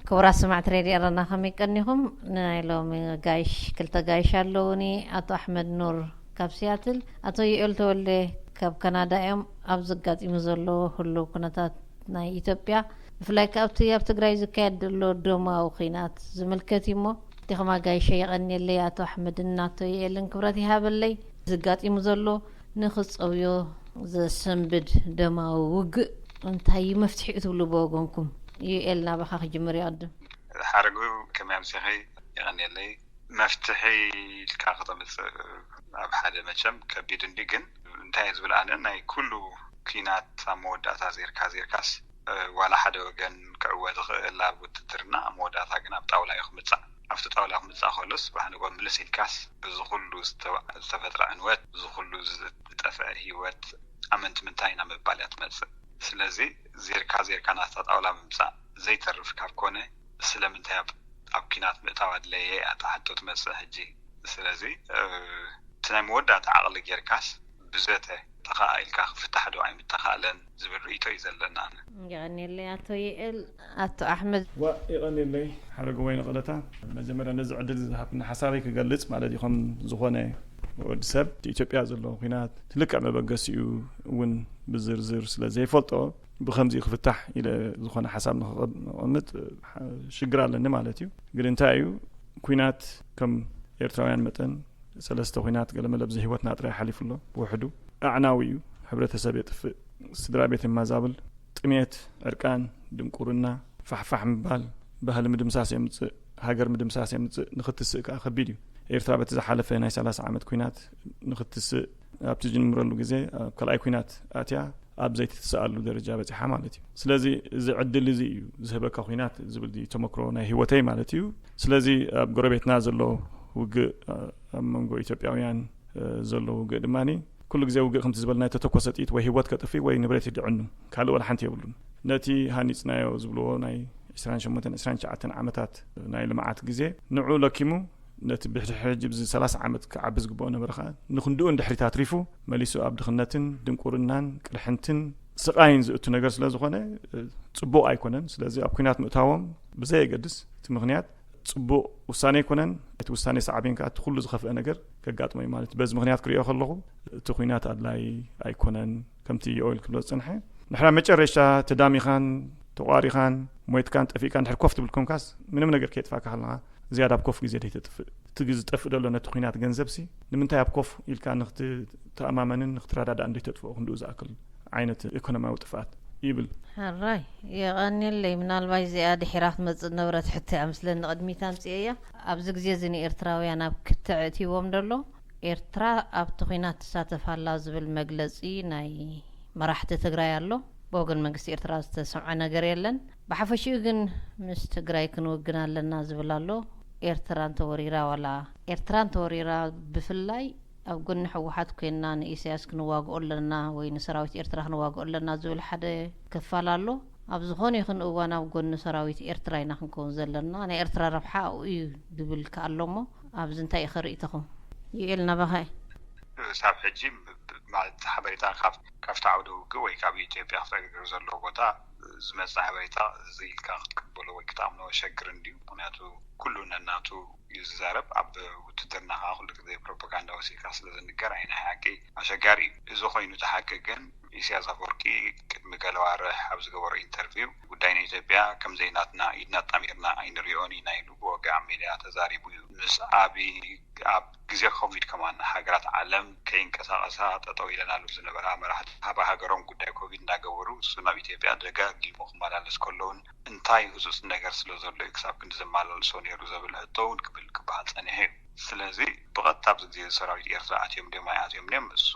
ክቡራት ሰማዕቲ ሬድዮ ኤረና፣ ከመይ ቀኒኹም? ናይ ሎሚ ጋይሽ፣ ክልተ ጋይሽ ኣለዉኒ። ኣቶ ኣሕመድ ኑር ካብ ሲያትል፣ ኣቶ ዩኤል ተወልደ ካብ ካናዳ እዮም። ኣብ ዘጋጢሙ ዘሎ ህሉው ኩነታት ናይ ኢትዮጵያ፣ ብፍላይ ከኣ ኣብቲ ኣብ ትግራይ ዝካየድ ዘሎ ደማዊ ኲናት ዝምልከት እዩ እሞ፣ እቲ ኸማ ጋይሸ የቐንየለይ። ኣቶ ኣሕመድን ኣቶ ዩኤልን ክብረት ይሃበለይ። ዘጋጢሙ ዘሎ ንኽጸውዮ ዘሰንብድ ደማዊ ውግእ እንታይ እዩ መፍትሒኡ ትብሉ ብወገንኩም? ዩኤል፣ ናባኻ ክጅምር ይቐድም። ሓረጉ፣ ከመይ ኣምሲኺ? የቐንየለይ። መፍትሒ ኢልካ ከተምጽእ ኣብ ሓደ መቸም ከቢድ እንዲ፣ ግን እንታይ እየ ዝብል ኣነ፣ ናይ ኩሉ ኲናት ኣብ መወዳእታ ዜርካ ዜርካስ፣ እ፣ ዋላ ሓደ ወገን ክዕወት ይኽእል ኣብ ውትድርና፣ ኣብ መወዳእታ ግን ኣብ ጣውላ እዩ ክምጻእ። ኣብቲ ጣውላ ክምጻእ ከሎስ፣ ባሕ ንጎ ምልስ ኢልካስ፣ እዚ ኩሉ ዝተባ-፣ ዝተፈጥረ ዕንወት፣ እዚ ኩሉ ዝጠፍአ ህይወት፣ ኣመንቲ ምንታይ ኢና ምባል እያ ትመጽእ። ስለዚ ዜርካ ዜርካ ናብታ ጣውላ ምምጻእ ዘይተርፍ ካብ ኮነ፣ ስለምንታይ ኣብ፣ ኣብ ኲናት ምእታው ኣድለየ እያ እታ ሕቶ ትመጽእ ሕጂ። ስለዚ፣ እ፣ እቲ ናይ መወዳእታ ዓቕሊ ጌርካስ ብዘተ ተኸኣኢልካ ክፍታሕ ዶ ኣይምተኻእለን ዝብል ርእይቶ እዩ ዘለና። ኣነ። የቐንየለይ ኣቶ ይእል። ኣቶ ኣሕመድ። ዋ፣ የቐንየለይ ሓረገ ወይኒ ቀለታ። መጀመርያ ነዚ ዕድል ዝሃብኩኒ ሓሳበይ ክገልጽ ማለት እዩ። ከም ዝኾነ ወዲ ሰብ፣ እቲ ኢትዮጵያ ዘሎ ኲናት እቲ ልክዕ መበገሲኡ እውን ብዝርዝር ስለ ዘይፈልጦ፣ ብኸምዚ ክፍታሕ ኢለ ዝኾነ ሓሳብ ንኸቐምጥ ሽግር ኣለኒ ማለት እዩ። ግን እንታይ እዩ፣ ኲናት ከም ኤርትራውያን መጠን ሰለስተ ኲናት ገለመለ ብዘይ ህይወትና ጥራይ ሓሊፉ ኣሎ። ብውሕዱ ኣዕናዊ እዩ። ሕብረተሰብ የጥፍእ፣ ስድራ ቤት የማዛብል፣ ጥሜት፣ ዕርቃን፣ ድንቁርና፣ ፋሕፋሕ ምባል፣ ባህሊ ምድምሳስ የምጽእ፣ ሃገር ምድምሳስ የምጽእ፣ ንኽትስእ ከኣ ከቢድ እዩ። ኤርትራ በቲ ዝሓለፈ ናይ ሰላሳ ዓመት ኲናት ንኽትስእ ኣብ ትጅምረሉ ግዜ ኣብ ካልኣይ ኲናት ኣትያ ኣብ ዘይትትስኣሉ ደረጃ በጺሓ ማለት እዩ። ስለዚ እዚ ዕድል እዚ እዩ ዝህበካ ኲናት ዝብል እዚ ተመክሮ ናይ ህይወተይ ማለት እዩ። ስለዚ ኣብ ጎረቤትና ዘሎ ውግእ፣ ኣብ መንጎ ኢትዮጵያውያን ዘሎ ውግእ ድማ ኩሉ ግዜ ውግእ ከምቲ ዝበልና የተተኮሰ ጥይት ወይ ህይወት ከጥፊ ወይ ንብረት ይድዕኑ፣ ካልእ ወላ ሓንቲ የብሉን። ነቲ ሃኒጽናዮ ዝብልዎ ናይ ዕስራን ሸሞንተን ዕስራን ትሽዓተን ዓመታት ናይ ልምዓት ግዜ ንዑ ለኪሙ ነቲ ብሕጂ ሕጂ ብዚ ሰላሳ ዓመት ክዓቢ ዝግብኦ ነበረ ኸኣ ንኽንድኡ እንድሕሪት ኣትሪፉ መሊሱ ኣብ ድኽነትን ድንቁርናን ቅርሕንትን ስቓይን ዝእቱ ነገር ስለ ዝኾነ፣ እ፣ ጽቡቕ ኣይኮነን። ስለዚ ኣብ ኲናት ምእታዎም ብዘየገድስ እቲ ምኽንያት ጽቡቕ ውሳኔ ኣይኮነን። እቲ ውሳኔ ሳዕቤን ከኣ እቲ ኩሉ ዝኸፍአ ነገር ከጋጥሞ እዩ ማለት እዩ። በዚ ምኽንያት ክርእዮ ከለኹ እቲ ኲናት ኣድላይ ኣይኮነን። ከምቲ ዮኤል ክብሎ ዝጸንሐ፣ ንሕና መጨረሻ ተዳሚኻን ተቋሪኻን ሞይትካን ጠፊእካን ድሕሪ ኮፍ ትብል ኮንካስ ምንም ነገር ከየጥፋእካ ከለኻ ዝያዳ ኣብ ኮፍ ግዜ ደይተጥፍእ። እቲ ዝጠፍእ ዘሎ ነቲ ኲናት ገንዘብሲ ንምንታይ ኣብ ኮፍ ኢልካ ንኽትተኣማመንን ንኽትረዳዳእን ደይተጥፍኦ ክንድኡ ዝኣክል ዓይነት ኢኮኖሚያዊ ጥፍኣት ይብል። ሕራይ፣ የቐንየለይ። ምናልባት እዚኣ ድሒራ ክትመጽእ ዝነበረት ሕቶ እያ ምስለኒ ቅድሚት ኣምጽኤያ። ኣብዚ ግዜ እዚ ንኤርትራውያን ኣብ ክትዕ እትይዎም ደሎ፣ ኤርትራ ኣብቲ ኲናት ትሳተፍ ኣላ ዝብል መግለጺ ናይ መራሕቲ ትግራይ ኣሎ። ብወገን መንግስቲ ኤርትራ ዝተሰምዐ ነገር የለን። ብሓፈሽኡ ግን ምስ ትግራይ ክንውግን ኣለና ዝብል ኣሎ። ኤርትራ እንተወሪራ ዋላ ኤርትራ እንተወሪራ ብፍላይ ኣብ ጎኒ ህወሓት ኮይንና ንኢሳያስ ክንዋግኦ ኣለና ወይ ንሰራዊት ኤርትራ ክንዋግኦ ኣለና ዝብል ሓደ ክፋል ኣሎ። ኣብ ዝኾነ ይኹን እዋን ኣብ ጎኒ ሰራዊት ኤርትራ ኢና ክንከውን ዘለና። ናይ ኤርትራ ረብሓ ኣብኡ እዩ ዝብል ከኣ ኣሎ እሞ ኣብዚ እንታይ እዩ ርእይቶኹም? ዩኤል ናባኻ እዩ። ክሳብ ሕጂ ብ-፣ ብ-፣ ማለት ሓበሬታ ካብ፣ ካብቲ ዓውደ ውግእ ወይ ካብ ኢትዮጵያ ክተግር ዘለዎ ቦታ ዝመጽእ ሓበሬታ እዚ ኢልካ ክትቅበሎ ወይ ክትኣምኖ ሸግር እንድዩ። ምኽንያቱ ኩሉ ነናቱ እዩ ዝዛረብ። ኣብ ውትድርና ከዓ ኩሉ ግዜ ፕሮፓጋንዳ ወሲድካ ስለ ዝንገር፣ ኣይ ናይ ሓቂ ኣሸጋሪ እዩ። እዚ ኮይኑ እቲ ሓቂ ግን፣ ኢሳያስ ኣፈወርቂ ቅድሚ ገለ ዋርሕ ኣብ ዝገበሮ ኢንተርቪው፣ ጉዳይ ናይ ኢትዮጵያ ከም ዘይናትና ኢድና ኣጣሚርና ኣይንሪኦን ኢና ኢሉ ብወግዒ ኣብ ሜድያ ተዛሪቡ እዩ። ምስ ኣብይ ኣብ ግዜ ኮቪድ ከማን ሃገራት ዓለም ከይንቀሳቐሳ ጠጠው ኢለናሉ ዝነበራ መራሕቲ ኣብ ሃገሮም ጉዳይ ኮቪድ እንዳገበሩ፣ እሱ ናብ ኢትዮጵያ ደጋጊሙ ክመላለስ ከሎ እውን እንታይ ህጹጽ ነገር ስለ ዘሎ እዩ ክሳብ ክንዲ ዘመላልሶ ነይሩ ዘብል ሕቶ እውን ክብል ክበሃል ጸኒሑ እዩ። ስለዚ ብቐጥታ ኣብዚ ግዜ ሰራዊት ኤርትራ ኣትዮም ድዮም ኣይኣትዮም ድዮም እሱ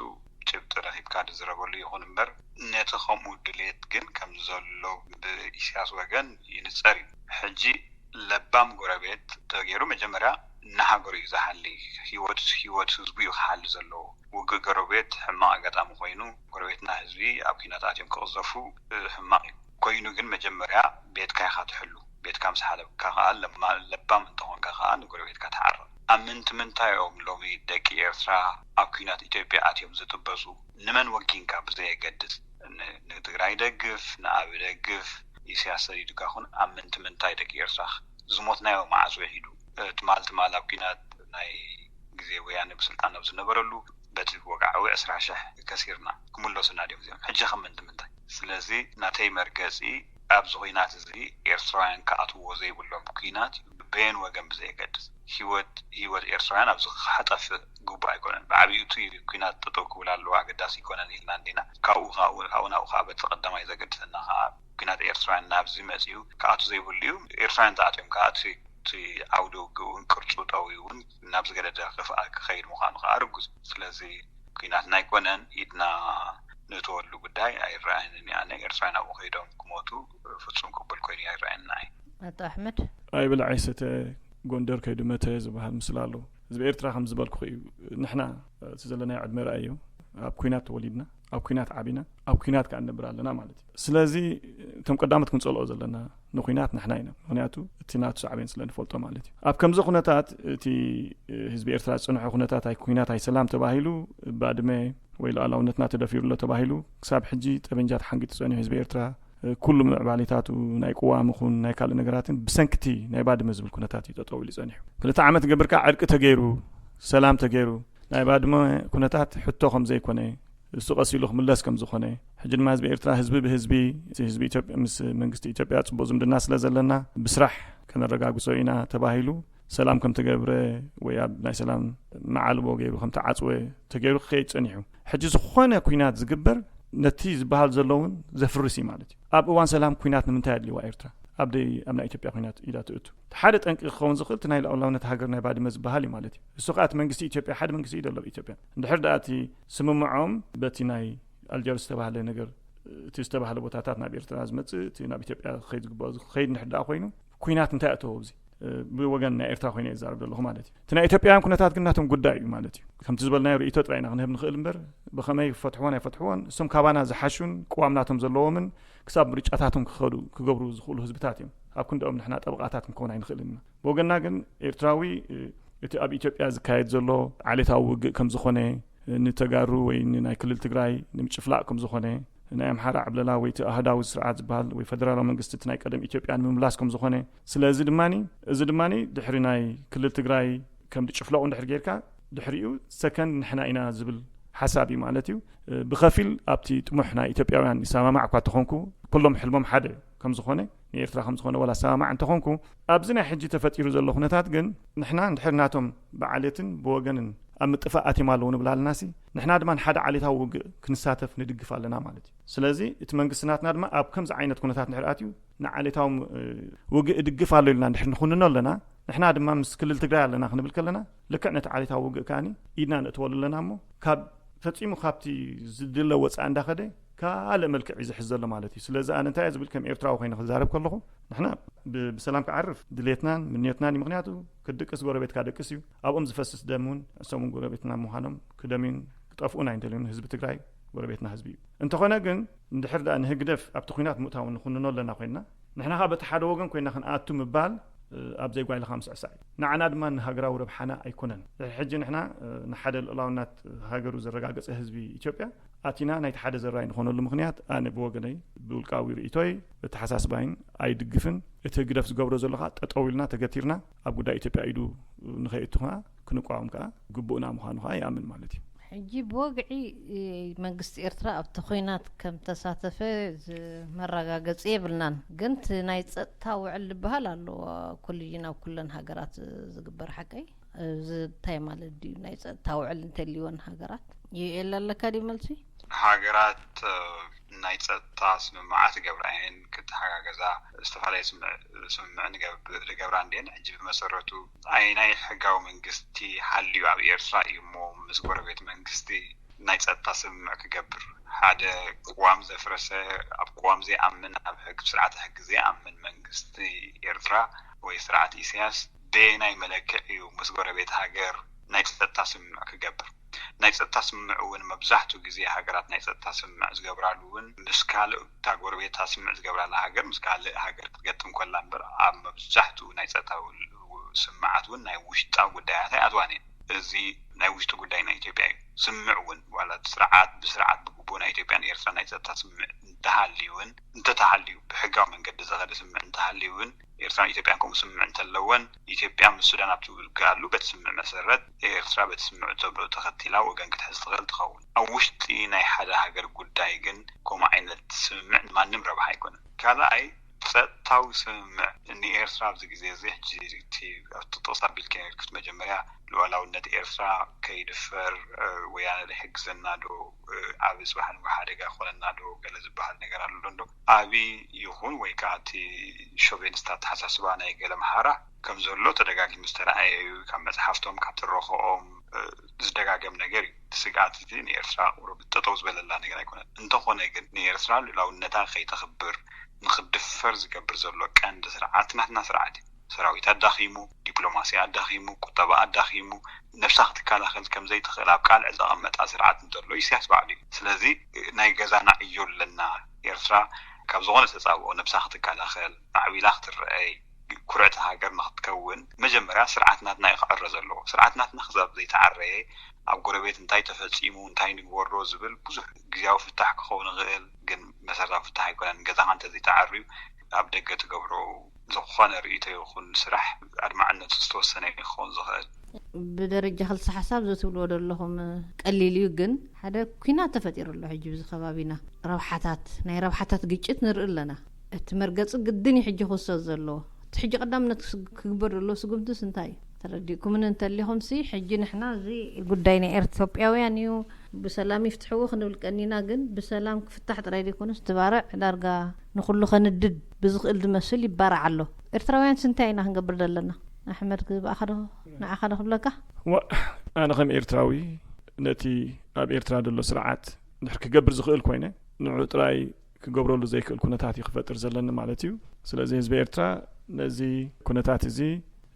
ጭብጢ ረኺብካ ዝዝረበሉ ይኹን እምበር፣ ነቲ ከምኡ ድሌት ግን ከም ዘሎ ብኢሳያስ ወገን ይንጸር እዩ። ሕጂ ለባም ጎረቤት ተገይሩ መጀመርያ ንሃገሩ እዩ ዝሓሊ። ህይወት፣ ህይወት ህዝቡ እዩ ክሓሊ ዘለዎ። ውግእ ጎረቤት ሕማቕ ኣጋጣሚ ኮይኑ፣ ጎረቤትና ህዝቢ ኣብ ኲናት ኣትዮም ክቕዘፉ፣ እ፣ ሕማቕ እዩ። ኮይኑ ግን መጀመርያ ቤትካ ኢኻ ትሕሉ። ቤትካ ምስ ሓለብካ ከኣ ለማ-፣ ለባም እንተኾንካ ከኣ ንጎረቤትካ ትሓርቕ። ኣብ ምንቲ ምንታይ እዮም ሎሚ ደቂ ኤርትራ ኣብ ኲናት ኢትዮጵያ ኣትዮም ዝጥበሱ? ንመን ወጊንካ ብዘየገድስ፣ ን-፣ ንትግራይ ደግፍ፣ ንኣቢ ደግፍ፣ ኢሳያስ ሰዲዱካ ኩን ኣብ ምንቲ ምንታይ ደቂ ኤርትራ ዝሞትናዮ መዓዝ ውዒሉ? ትማል ትማል ኣብ ኲናት ናይ ግዜ ወያነ ብስልጣን ኣብ ዝነበረሉ በቲ ወግዓዊ ዕስራ ሽሕ ከሲርና። ክምለሱና ድዮም እዚኦም? ሕጂ ከም ምንቲ ምንታይ? ስለዚ ናተይ መርገጺ ኣብዚ ኲናት እዚ ኤርትራውያን ክኣትውዎ ዘይብሎም ኲናት እዩ። በየን ወገን ብዘየገድስ ህይወት ህይወት ኤርትራውያን ኣብዚ ክጠፍእ ግቡእ ኣይኮነን። ብዓብዩ እቲ ኲናት ጠጠው ክብል ኣለዎ ኣገዳሲ ኣይኮነን ኢልና እንዲና። ካብኡ ካብኡ ካብኡ ናብኡ ከዓ በቲ ቀዳማይ ዘገድሰና ከዓ ኲናት ኤርትራውያን ናብዚ መጺኡ ክኣቱ ዘይብሉ እዩ። ኤርትራውያን ተኣትዮም ከዓ እቲ እቲ ዓውደ ውግእ እውን ቅርጹ ጠውዩ እውን ናብ ዝገደደ ክፍኣ ክኸይድ ምዃኑ ከዓ ርጉጽ እዩ። ስለዚ ኲናት ናይ ኮነን ኢድና ነእትወሉ ጉዳይ ኣይረኣየንን። ኣነ ኤርትራውያን ኣብኡ ከይዶም ክሞቱ ፍጹም ቅቡል ኮይኑ ኣይረኣየና እዩ። ኣቶ ኣሕመድ። ኣይብላዕ ኣይሰተ ጎንደር ከይዱ መተ ዝበሃል ምስላ ኣሎ። ህዝቢ ኤርትራ ከም ዝበልኩ እዩ። ንሕና እቲ ዘለናዮ ዕድመ ረኣዮ። ኣብ ኲናት ተወሊድና፣ ኣብ ኲናት ዓቢና፣ ኣብ ኲናት ከዓ ንነብር ኣለና ማለት እዩ። ስለዚ እቶም ቀዳሞት ክንጸልኦ ዘለና ንኲናት ንሕና ኢና። ምኽንያቱ እቲ ናቱ ሳዕቤን ስለ ንፈልጦ ማለት እዩ። ኣብ ከምዚ ኩነታት እቲ ህዝቢ ኤርትራ ዝጸንሖ ኩነታት ኣይ ኲናት ኣይ ሰላም ተባሂሉ ባድመ ወይ ሉዓላውነትና ተደፊሩ ኣሎ ተባሂሉ ክሳብ ሕጂ ጠበንጃ ተሓንጊጡ ጸኒሑ ህዝቢ ኤርትራ። ኩሉ ምዕባሌታቱ ናይ ቅዋም ይኹን ናይ ካልእ ነገራትን ብሰንኪ እቲ ናይ ባድመ ዝብል ኩነታት እዩ ጠጠው ኢሉ ጸኒሑ። ክልተ ዓመት ገብር ከዓ ዕርቂ ተገይሩ ሰላም ተገይሩ ናይ ባድመ ኩነታት ሕቶ ከም ዘይኮነ እሱ ቀስ ኢሉ ክምለስ ከም ዝኾነ ሕጂ ድማ ህዝቢ ኤርትራ ህዝቢ ብህዝቢ እቲ ህዝቢ ኢትዮጵያ ምስ መንግስቲ ኢትዮጵያ ጽቡቕ ዝምድና ስለ ዘለና ብስራሕ ከነረጋግጾ ኢና ተባሂሉ ሰላም ከም ተገብረ ወይ ኣብ ናይ ሰላም መዓልቦ ገይሩ ከም ተዓጽወ ተገይሩ ክኸይድ ጸኒሑ። ሕጂ ዝኾነ ኲናት ዝግበር ነቲ ዝበሃል ዘሎ እውን ዘፍርስ እዩ ማለት እዩ። ኣብ እዋን ሰላም ኲናት ንምንታይ ኣድልዋ ኤርትራ ኣብ ደይ ኣብ ናይ ኢትዮጵያ ኲናት ኢዳ ትእቱ? እቲ ሓደ ጠንቂ ክኸውን ዝኽእል እቲ ናይ ልኡላውነት ሃገር ናይ ባድመ ዝበሃል እዩ ማለት እዩ። እሱ ከዓ እቲ መንግስቲ ኢትዮጵያ ሓደ መንግስቲ እዩ ዘሎ ኣብ ኢትዮጵያ። እንድሕር ደኣ እቲ ስምምዖም በቲ ናይ ኣልጀርስ ዝተባህለ ነገር እቲ ዝተባህለ ቦታታት ናብ ኤርትራ ዝመጽእ እቲ ናብ ኢትዮጵያ ክኸይድ ዝግባኦ ዝኸይድ እንድሕር ደኣ ኮይኑ ኲናት እንታይ ኣእተዎ ኣብዚ? ብወገን ናይ ኤርትራ ኮይነ ይዛረብ ዘለኹ ማለት እዩ። እቲ ናይ ኢትዮጵያውያን ኩነታት ግን ናቶም ጉዳይ እዩ ማለት እዩ። ከምቲ ዝበልናዮ ርእይቶ ጥራይ ኢና ክንህብ ንኽእል እምበር ብኸመይ ይፈትሕዎን ኣይፈትሕዎን እሶም ካባና ዝሓሹን ቅዋም ናቶም ዘለዎምን ክሳብ ምርጫታቶም ክኸዱ ክገብሩ ዝኽእሉ ህዝብታት እዮም። ኣብ ክንድኦም ንሕና ጠበቓታት ክንከውን ኣይንኽእልን ኢና። ብወገንና ግን ኤርትራዊ እቲ ኣብ ኢትዮጵያ ዝካየድ ዘሎ ዓሌታዊ ውግእ ከም ዝኾነ ንተጋሩ ወይ ንናይ ክልል ትግራይ ንምጭፍላቕ ከም ዝኾነ ናይ ኣምሓራ ዕብለላ ወይ እቲ ኣህዳዊ ስርዓት ዝበሃል ወይ ፈደራላዊ መንግስቲ እቲ ናይ ቀደም ኢትዮጵያ ንምምላስ ከም ዝኾነ ስለዚ ድማ እዚ ድማ ድሕሪ ናይ ክልል ትግራይ ከም ድጭፍለቑ እንድሕር ጌርካ ድሕሪኡ ሰከንድ ንሕና ኢና ዝብል ሓሳብ እዩ ማለት እዩ። ብኸፊል ኣብቲ ጥሙሕ ናይ ኢትዮጵያውያን ይሰማማዕ እኳ ተኾንኩ ኩሎም ሕልሞም ሓደ ከም ዝኾነ ንኤርትራ ከም ዝኾነ ዋላ ሰማማዕ እንተኾንኩ ኣብዚ ናይ ሕጂ ተፈጢሩ ዘሎ ኩነታት ግን ንሕና እንድሕር ናቶም ብዓሌትን ብወገንን ኣብ ምጥፋእ ኣትዮም ኣለዉ ንብል ኣለናሲ ንሕና ድማ ንሓደ ዓሌታዊ ውግእ ክንሳተፍ ንድግፍ ኣለና ማለት እዩ። ስለዚ እቲ መንግስቲ ናትና ድማ ኣብ ከምዚ ዓይነት ኩነታት እንድሕር ኣትዩ ንዓሌታዊ ውግእ እድግፍ ኣሎ ኢልና እንድሕር ንኹንኖ ኣለና ንሕና ድማ ምስ ክልል ትግራይ ኣለና ክንብል ከለና ልክዕ ነቲ ዓሌታዊ ውግእ ከኣኒ ኢድና ንእትወሉ ኣለና እሞ ካብ ፈጺሙ ካብቲ ዝድለ ወፃኢ እንዳኸደ ካልእ መልክዕ እዩ ዝሕዝ ዘሎ ማለት እዩ። ስለዚ ኣነ እንታይ እየ ዝብል ከም ኤርትራዊ ኮይነ ክዛረብ ከለኹ ንሕና ብሰላም ክዓርፍ ድሌትናን ምንዮትናን እዩ። ምክንያቱ ክድቅስ ጎረቤትካ ደቅስ እዩ። ኣብኦም ዝፈስስ ደም እውን እሶም እውን ጎረቤትና ምዃኖም ክደምዩን ክጠፍኡን ኣይንደልዩን። ህዝቢ ትግራይ ጎረቤትና ህዝቢ እዩ። እንተኾነ ግን እንድሕር ደኣ ንህግደፍ ኣብቲ ኲናት ምእታው ንኹንኖ ኣለና ኮይንና ንሕና ከዓ በቲ ሓደ ወገን ኮይንና ክንኣቱ ምባል ኣብ ዘይጓይልኻ ምስዕሳዕ እዩ። ንዓና ድማ ንሃገራዊ ረብሓና ኣይኮነን። ድሕሪ ሕጂ ንሕና ንሓደ ልኡላውነት ሃገሩ ዘረጋገጸ ህዝቢ ኢትዮጵያ ኣቲና ናይቲ ሓደ ዘራይ ንኾነሉ ምኽንያት ኣነ ብወገነይ ብውልቃዊ ርእይቶይ ኣተሓሳስባይን ኣይድግፍን። እቲ ህግደፍ ዝገብሮ ዘሎ ከዓ ጠጠው ኢልና ተገቲርና ኣብ ጉዳይ ኢትዮጵያ ኢዱ ንኸየእቱ ከዓ ክንቋወም ከዓ ግቡእና ምዃኑ ከዓ ይኣምን ማለት እዩ። ሕጂ ብወግዒ መንግስቲ ኤርትራ ኣብቲ ኹናት ከም ተሳተፈ መረጋገፂ የብልናን። ግን እቲ ናይ ፀጥታ ውዕል ዝበሃል ኣሎ ኮሊዥን ኣብ ኩለን ሃገራት ዝግበር ሓቀይ እዚ እንታይ ማለት ድዩ? ናይ ፀጥታ ውዕል እንተልይወን ሃገራት ዩኤል ኣለካ ድዩ መልሲ? ሃገራት ናይ ፀጥታ ስምምዓት ይገብራ እየን፣ ክተሓጋገዛ ዝተፈላለየ ስምምዕ ዝገብራ እንድየን። ሕጂ ብመሰረቱ ኣየናይ ሕጋዊ መንግስቲ ሃልዩ ኣብ ኤርትራ እዩ እሞ ምስ ጎረቤት መንግስቲ ናይ ፀጥታ ስምምዕ ክገብር? ሓደ ቅዋም ዘፍረሰ፣ ኣብ ቅዋም ዘይኣምን፣ ኣብ ሕጊ ስርዓተ ሕጊ ዘይኣምን መንግስቲ ኤርትራ ወይ ስርዓት ኢሳያስ በየናይ መለክዕ እዩ ምስ ጎረቤት ሃገር ናይ ፀጥታ ስምምዕ ክገብር? ናይ ፀጥታ ስምምዕ እውን መብዛሕትኡ ግዜ ሃገራት ናይ ፀጥታ ስምምዕ ዝገብራሉ እውን ምስ ካልእ እታ ጎረቤታ ስምምዕ ዝገብራላ ሃገር ምስ ካልእ ሃገር ክትገጥም ከላ እምበር ኣብ መብዛሕትኡ ናይ ፀጥታ ስምምዓት እውን ናይ ውሽጣ ጉዳያት ኣይኣትዋን እየን። እዚ ናይ ውሽጢ ጉዳይ ናይ ኢትዮጵያ እዩ። ስምምዕ እውን ዋላ ስርዓት ብስርዓት ብግቡእ ናይ ኢትዮጵያን ኤርትራ ናይ ፀጥታ ስምምዕ እንተሃልዩ እውን፣ እንተተሃልዩ ብሕጋዊ መንገዲ ዝኸደ ስምምዕ እንተሃልዩ እውን፣ ኤርትራን ኢትዮጵያን ከምኡ ስምምዕ እንተለወን፣ ኢትዮጵያ ምስ ሱዳን ኣብ ትውግኣሉ በቲ ስምምዕ መሰረት፣ ኤርትራ በቲ ስምምዕ ተብሎ ተኸቲላ ወገን ክትሕዝ ትኽእል ትኸውን። ኣብ ውሽጢ ናይ ሓደ ሃገር ጉዳይ ግን ከምኡ ዓይነት ስምምዕ ንማንም ረብሓ ኣይኮነን። ካልኣይ፣ ጸጥታዊ ስምምዕ ንኤርትራ ኣብዚ ግዜ እዚ፣ ሕጂ እቲ ኣብቲ ጥቕስ ኣቢልካ ነርክት መጀመርያ፣ ሉዓላውነት ኤርትራ ከይድፈር፣ እ፣ ወያነ ይሕግዘና ዶ፣ እ፣ ኣብ ጽባሕ ንግሆ ሓደጋ ይኾነና ዶ፣ ገለ ዝበሃል ነገር ኣሎ እንዶ? ኣቢ ይኹን ወይ ከኣ እቲ ሾቬኒስት ኣተሓሳስባ ናይ ገለ ኣምሓራ ከም ዘሎ ተደጋጊሙ ዝተረኣየ እዩ። ካብ መጽሓፍቶም፣ ካብ ትረኽኦም፣ እ፣ ዝደጋገም ነገር እዩ። እቲ ስግኣት እቲ ንኤርትራ ቁሩብ ጠጠው ዝበለላ ነገር ኣይኮነን። እንተኾነ ግን ንኤርትራ ልኡላውነታ ከይተኽብር ንኽድፈር ዝገብር ዘሎ ቀንዲ ስርዓት ናትና ስርዓት እዩ። ሰራዊት ኣዳኺሙ፣ ዲፕሎማሲ ኣዳኺሙ፣ ቁጠባ ኣዳኺሙ፣ ነብሳ ክትከላኸል ከም ዘይትኽእል ኣብ ቃልዕ ዘቐመጣ ስርዓት እንተሎ ኢሳያስ ባዕሉ እዩ። ስለዚ ናይ ገዛና ዕዮ ኣለና። ኤርትራ ካብ ዝኾነ ተጻብኦ ነብሳ ክትከላኸል፣ ማዕቢላ ክትረኣይ፣ ኩርዕቲ ሃገር ንኽትከውን መጀመርያ ስርዓት ናትና እዩ ክዕረ ዘለዎ። ስርዓት ናትና ክሳብ ዘይተዓረየ ኣብ ጎረቤት እንታይ ተፈጺሙ፣ እንታይ ንግበሮ ዝብል ብዙሕ ግዜያዊ ፍታሕ ክኸውን ይኽእል፣ ግን መሰረታዊ ፍታሕ ኣይኮነን። ገዛኻ እንተዘይተዓርዩ ኣብ ደገ ትገብሮ ዝኾነ ርእይቶ ይኹን ስራሕ ኣድማዕነቱ ዝተወሰነ እዩ ክኸውን ዝኽእል። ብደረጃ ክልተ ሓሳብ እዚ ትብልዎ ዘለኹም ቀሊል እዩ፣ ግን ሓደ ኲናት ተፈጢሩ ኣሎ ሕጂ ብዚ ከባቢና። ረብሓታት፣ ናይ ረብሓታት ግጭት ንርኢ ኣለና። እቲ መርገጺ ግድን እዩ ሕጂ ክውሰድ ዘለዎ። እቲ ሕጂ ቀዳምነት ክስ-፣ ክግበር ዘለዎ ስጉምትስ እንታይ እዩ? ተረዲእኩምኒ እንተሊኹምሲ፣ ሕጂ ንሕና እዚ ጉዳይ ናይ ኤርትራውያን እዩ፣ ብሰላም ይፍትሕዎ ክንብል ቀኒና፣ ግን ብሰላም ክፍታሕ ጥራይ ዘይኮነስ፣ እቲ ባርዕ ዳርጋ ንኹሉ ከንድድ ብዝኽእል ዝመስል ይባራዕ ኣሎ። ኤርትራውያንስ እንታይ ኢና ክንገብር ዘለና? ኣሕመድ፣ ብኣኻ ዶ፣ ንዓኻ ዶ ክብለካ? ዋ፣ ኣነ ከም ኤርትራዊ ነቲ ኣብ ኤርትራ ዘሎ ስርዓት እንድሕር ክገብር ዝኽእል ኮይነ፣ ንዑ ጥራይ ክገብረሉ ዘይክእል ኩነታት እዩ ክፈጥር ዘለኒ ማለት እዩ። ስለዚ ህዝቢ ኤርትራ ነዚ ኩነታት እዚ፣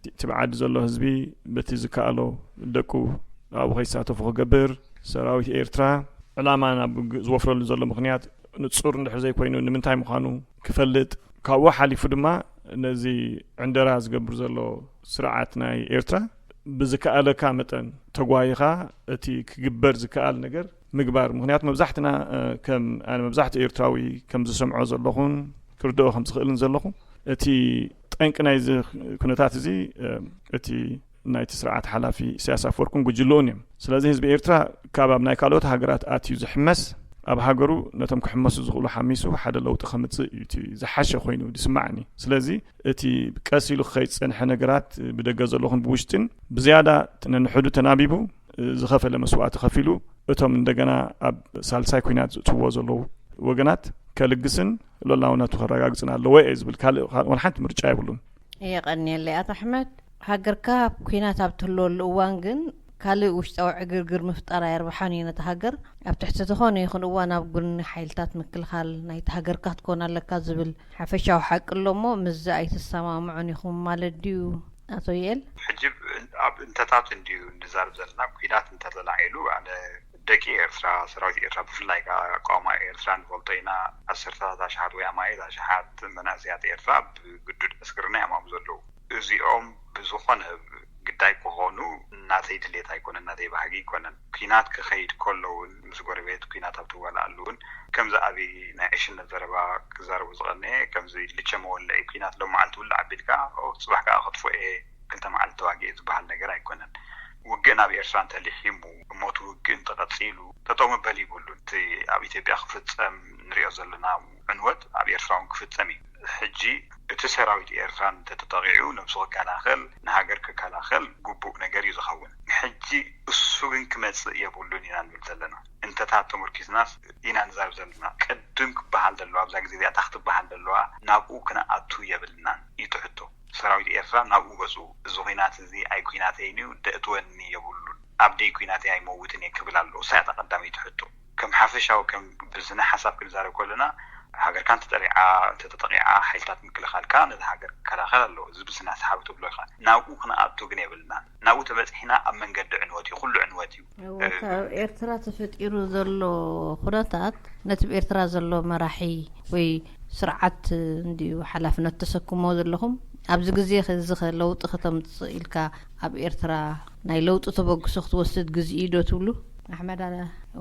እቲ ብዓዲ ዘሎ ህዝቢ በቲ ዝከኣሎ ደቁ ኣብኡ ከይሳተፉ ክገብር፣ ሰራዊት ኤርትራ ዕላማ ናብ ግ-፣ ዝወፍረሉ ዘሎ ምኽንያት ንጹር እንድሕር ዘይኮይኑ፣ ንምንታይ ምዃኑ ክፈልጥ፣ ካብኡ ሓሊፉ ድማ ነዚ ዕንደራ ዝገብር ዘሎ ስርዓት ናይ ኤርትራ ብዝከኣለካ መጠን ተጓይኻ እቲ ክግበር ዝከኣል ነገር ምግባር። ምኽንያቱ መብዛሕትና፣ እ፣ ከም ኣነ መብዛሕትኡ ኤርትራዊ ከም ዝሰምዖ ዘለኹን ክርድኦ ከም ዝኽእልን ዘለኹ፣ እቲ ጠንቂ ናይዚ ኩነታት እዚ፣ እ፣ እቲ ናይቲ ስርዓት ሓላፊ ኢሳያስ ኣፈወርቅን ጉጅልኡን እዮም። ስለዚ ህዝቢ ኤርትራ ካብ ኣብ ናይ ካልኦት ሃገራት ኣትዩ ዝሕመስ፣ ኣብ ሃገሩ ነቶም ክሕመሱ ዝኽእሉ ሓሚሱ ሓደ ለውጢ ከምጽእ እዩ እቲ ዝሓሸ ኮይኑ ዝስማዓኒ። ስለዚ እቲ ቀስ ኢሉ ክኸይድ ዝጸንሐ ነገራት ብደገ ዘለኹን ብውሽጥን ብዝያዳ ነንሕዱ ተናቢቡ ዝኸፈለ መስዋእቲ ከፊሉ እቶም እንደገና ኣብ ሳልሳይ ኲናት ዝእትውዎ ዘለዉ ወገናት ከልግስን ልኡላውነቱ ከረጋግጽን ኣለዎ እየ ዝብል። ካልእ፣ ካልእ ወላ ሓንቲ ምርጫ የብሉን። የቐንየለይ ኣቶ ኣሕመድ። ሃገርካ ኣብ ኲናት ኣብ ትህልወሉ እዋን ግን ካልእ ውሽጣዊ ዕግርግር ምፍጣር ኣየርብሓን እዩ ነቲ ሃገር። ኣብ ትሕቲ ዝኾነ ይኹን እዋን ኣብ ጎኒ ሓይልታት ምክልኻል ናይቲ ሃገርካ ክትኮን ኣለካ ዝብል ሓፈሻዊ ሓቂ ኣሎ እሞ ምስዚ ኣይትሰማምዑን ኢኹም ማለት ድዩ ኣቶ ዩኤል? ሕጂ ኣብ እንተታት እንድዩ ንዛረብ ዘለና። ኲናት እንተተላዒሉ ኣነ ደቂ ኤርትራ፣ ሰራዊት ኤርትራ ብፍላይ ከኣ ኣቃውማ ኤርትራ ንፈልጦ ኢና። ዓሰርተታት ኣሽሓት ወይ ኣማኢት ኣሽሓት መናእሰያት ኤርትራ ብግዱድ ዕስክርና እዮም ኣብኡ ዘለዉ። እዚኦም ብዝኾነ ግዳይ ክኾኑ ናተይ ድሌት ኣይኮነን፣ ናተይ ባህጊ ኣይኮነን። ኲናት ክኸይድ ከሎ እውን ምስ ጎረቤት ኲናት ኣብ ትዋልኣሉ እውን ከምዚ ኣብ ናይ ዕሽነት ዘረባ ክዛረቡ ዝቐነየ ከምዚ ልቸ መወልዒ ኲናት ሎም መዓልቲ ውልዕ ኣቢልካ፣ ኦ፣ ጽባሕ ከኣ ከጥፍኦ እየ፣ ክልተ መዓልቲ ተዋጊኤ ዝበሃል ነገር ኣይኮነን። ውግእ ናብ ኤርትራ እንተሊሒሙ እሞ እቲ ውግእ እንተቐጺሉ ጠጠው መበሊ ይብሉን። እቲ ኣብ ኢትዮጵያ ክፍጸም ንሪኦ ዘለና ዕንወት ኣብ ኤርትራ እውን ክፍጸም እዩ። ሕጂ እቲ ሰራዊት ኤርትራ እንተተጠቒዑ ነብሱ ክከላኸል፣ ንሃገር ክከላኸል ግቡእ ነገር እዩ ዝኸውን። ሕጂ እሱ ግን ክመጽእ የብሉን ኢና ንብል ዘለና። እንተታት ተመርኪስናስ ኢና ንዛረብ ዘለና። ቅድም ክበሃል ዘለዋ፣ ኣብዛ ግዜ እዚኣ እታ ክትበሃል ዘለዋ ናብኡ ክንኣቱ የብልናን እዩ እቲ ሕቶ። ሰራዊት ኤርትራ ናብኡ ገጹ፣ እዚ ኲናት እዚ ኣይ ኲናተይን እዩ፣ ደእትወኒ የብሉን፣ ኣብ ደይ ኲናተይ ኣይመውትን እየ ክብል ኣለዎ። እሳ እያ እታ ቀዳመይቲ ሕቶ። ከም ሓፈሻዊ፣ ከም ብስነ ሓሳብ ክንዛረብ ከለና፣ ሃገርካ እንተጠሪዓ፣ እንተተጠቂዓ፣ ሓይልታት ምክልኻልካ ነዚ ሃገር ክከላኸል ኣለዎ። እዚ ብስነ ሓሳብ ትብሎ ኢኻ። ናብኡ ክንኣቱ ግን የብልናን። ናብኡ ተበጺሕና ኣብ መንገዲ ዕንወት እዩ፣ ኩሉ ዕንወት እዩ። እወ፣ እቲ ኣብ ኤርትራ ተፈጢሩ ዘሎ ኩነታት ነቲ ኣብ ኤርትራ ዘሎ መራሒ ወይ ስርዓት እንድዩ ሓላፍነት ተሰክሞ ዘለኹም። ኣብዚ ግዜ እዚ ኸ ለውጢ ከተምጽእ ኢልካ ኣብ ኤርትራ ናይ ለውጢ ተበግሶ ክትወስድ ግዜኡ ዶ ትብሉ? ኣሕመድ ኣለ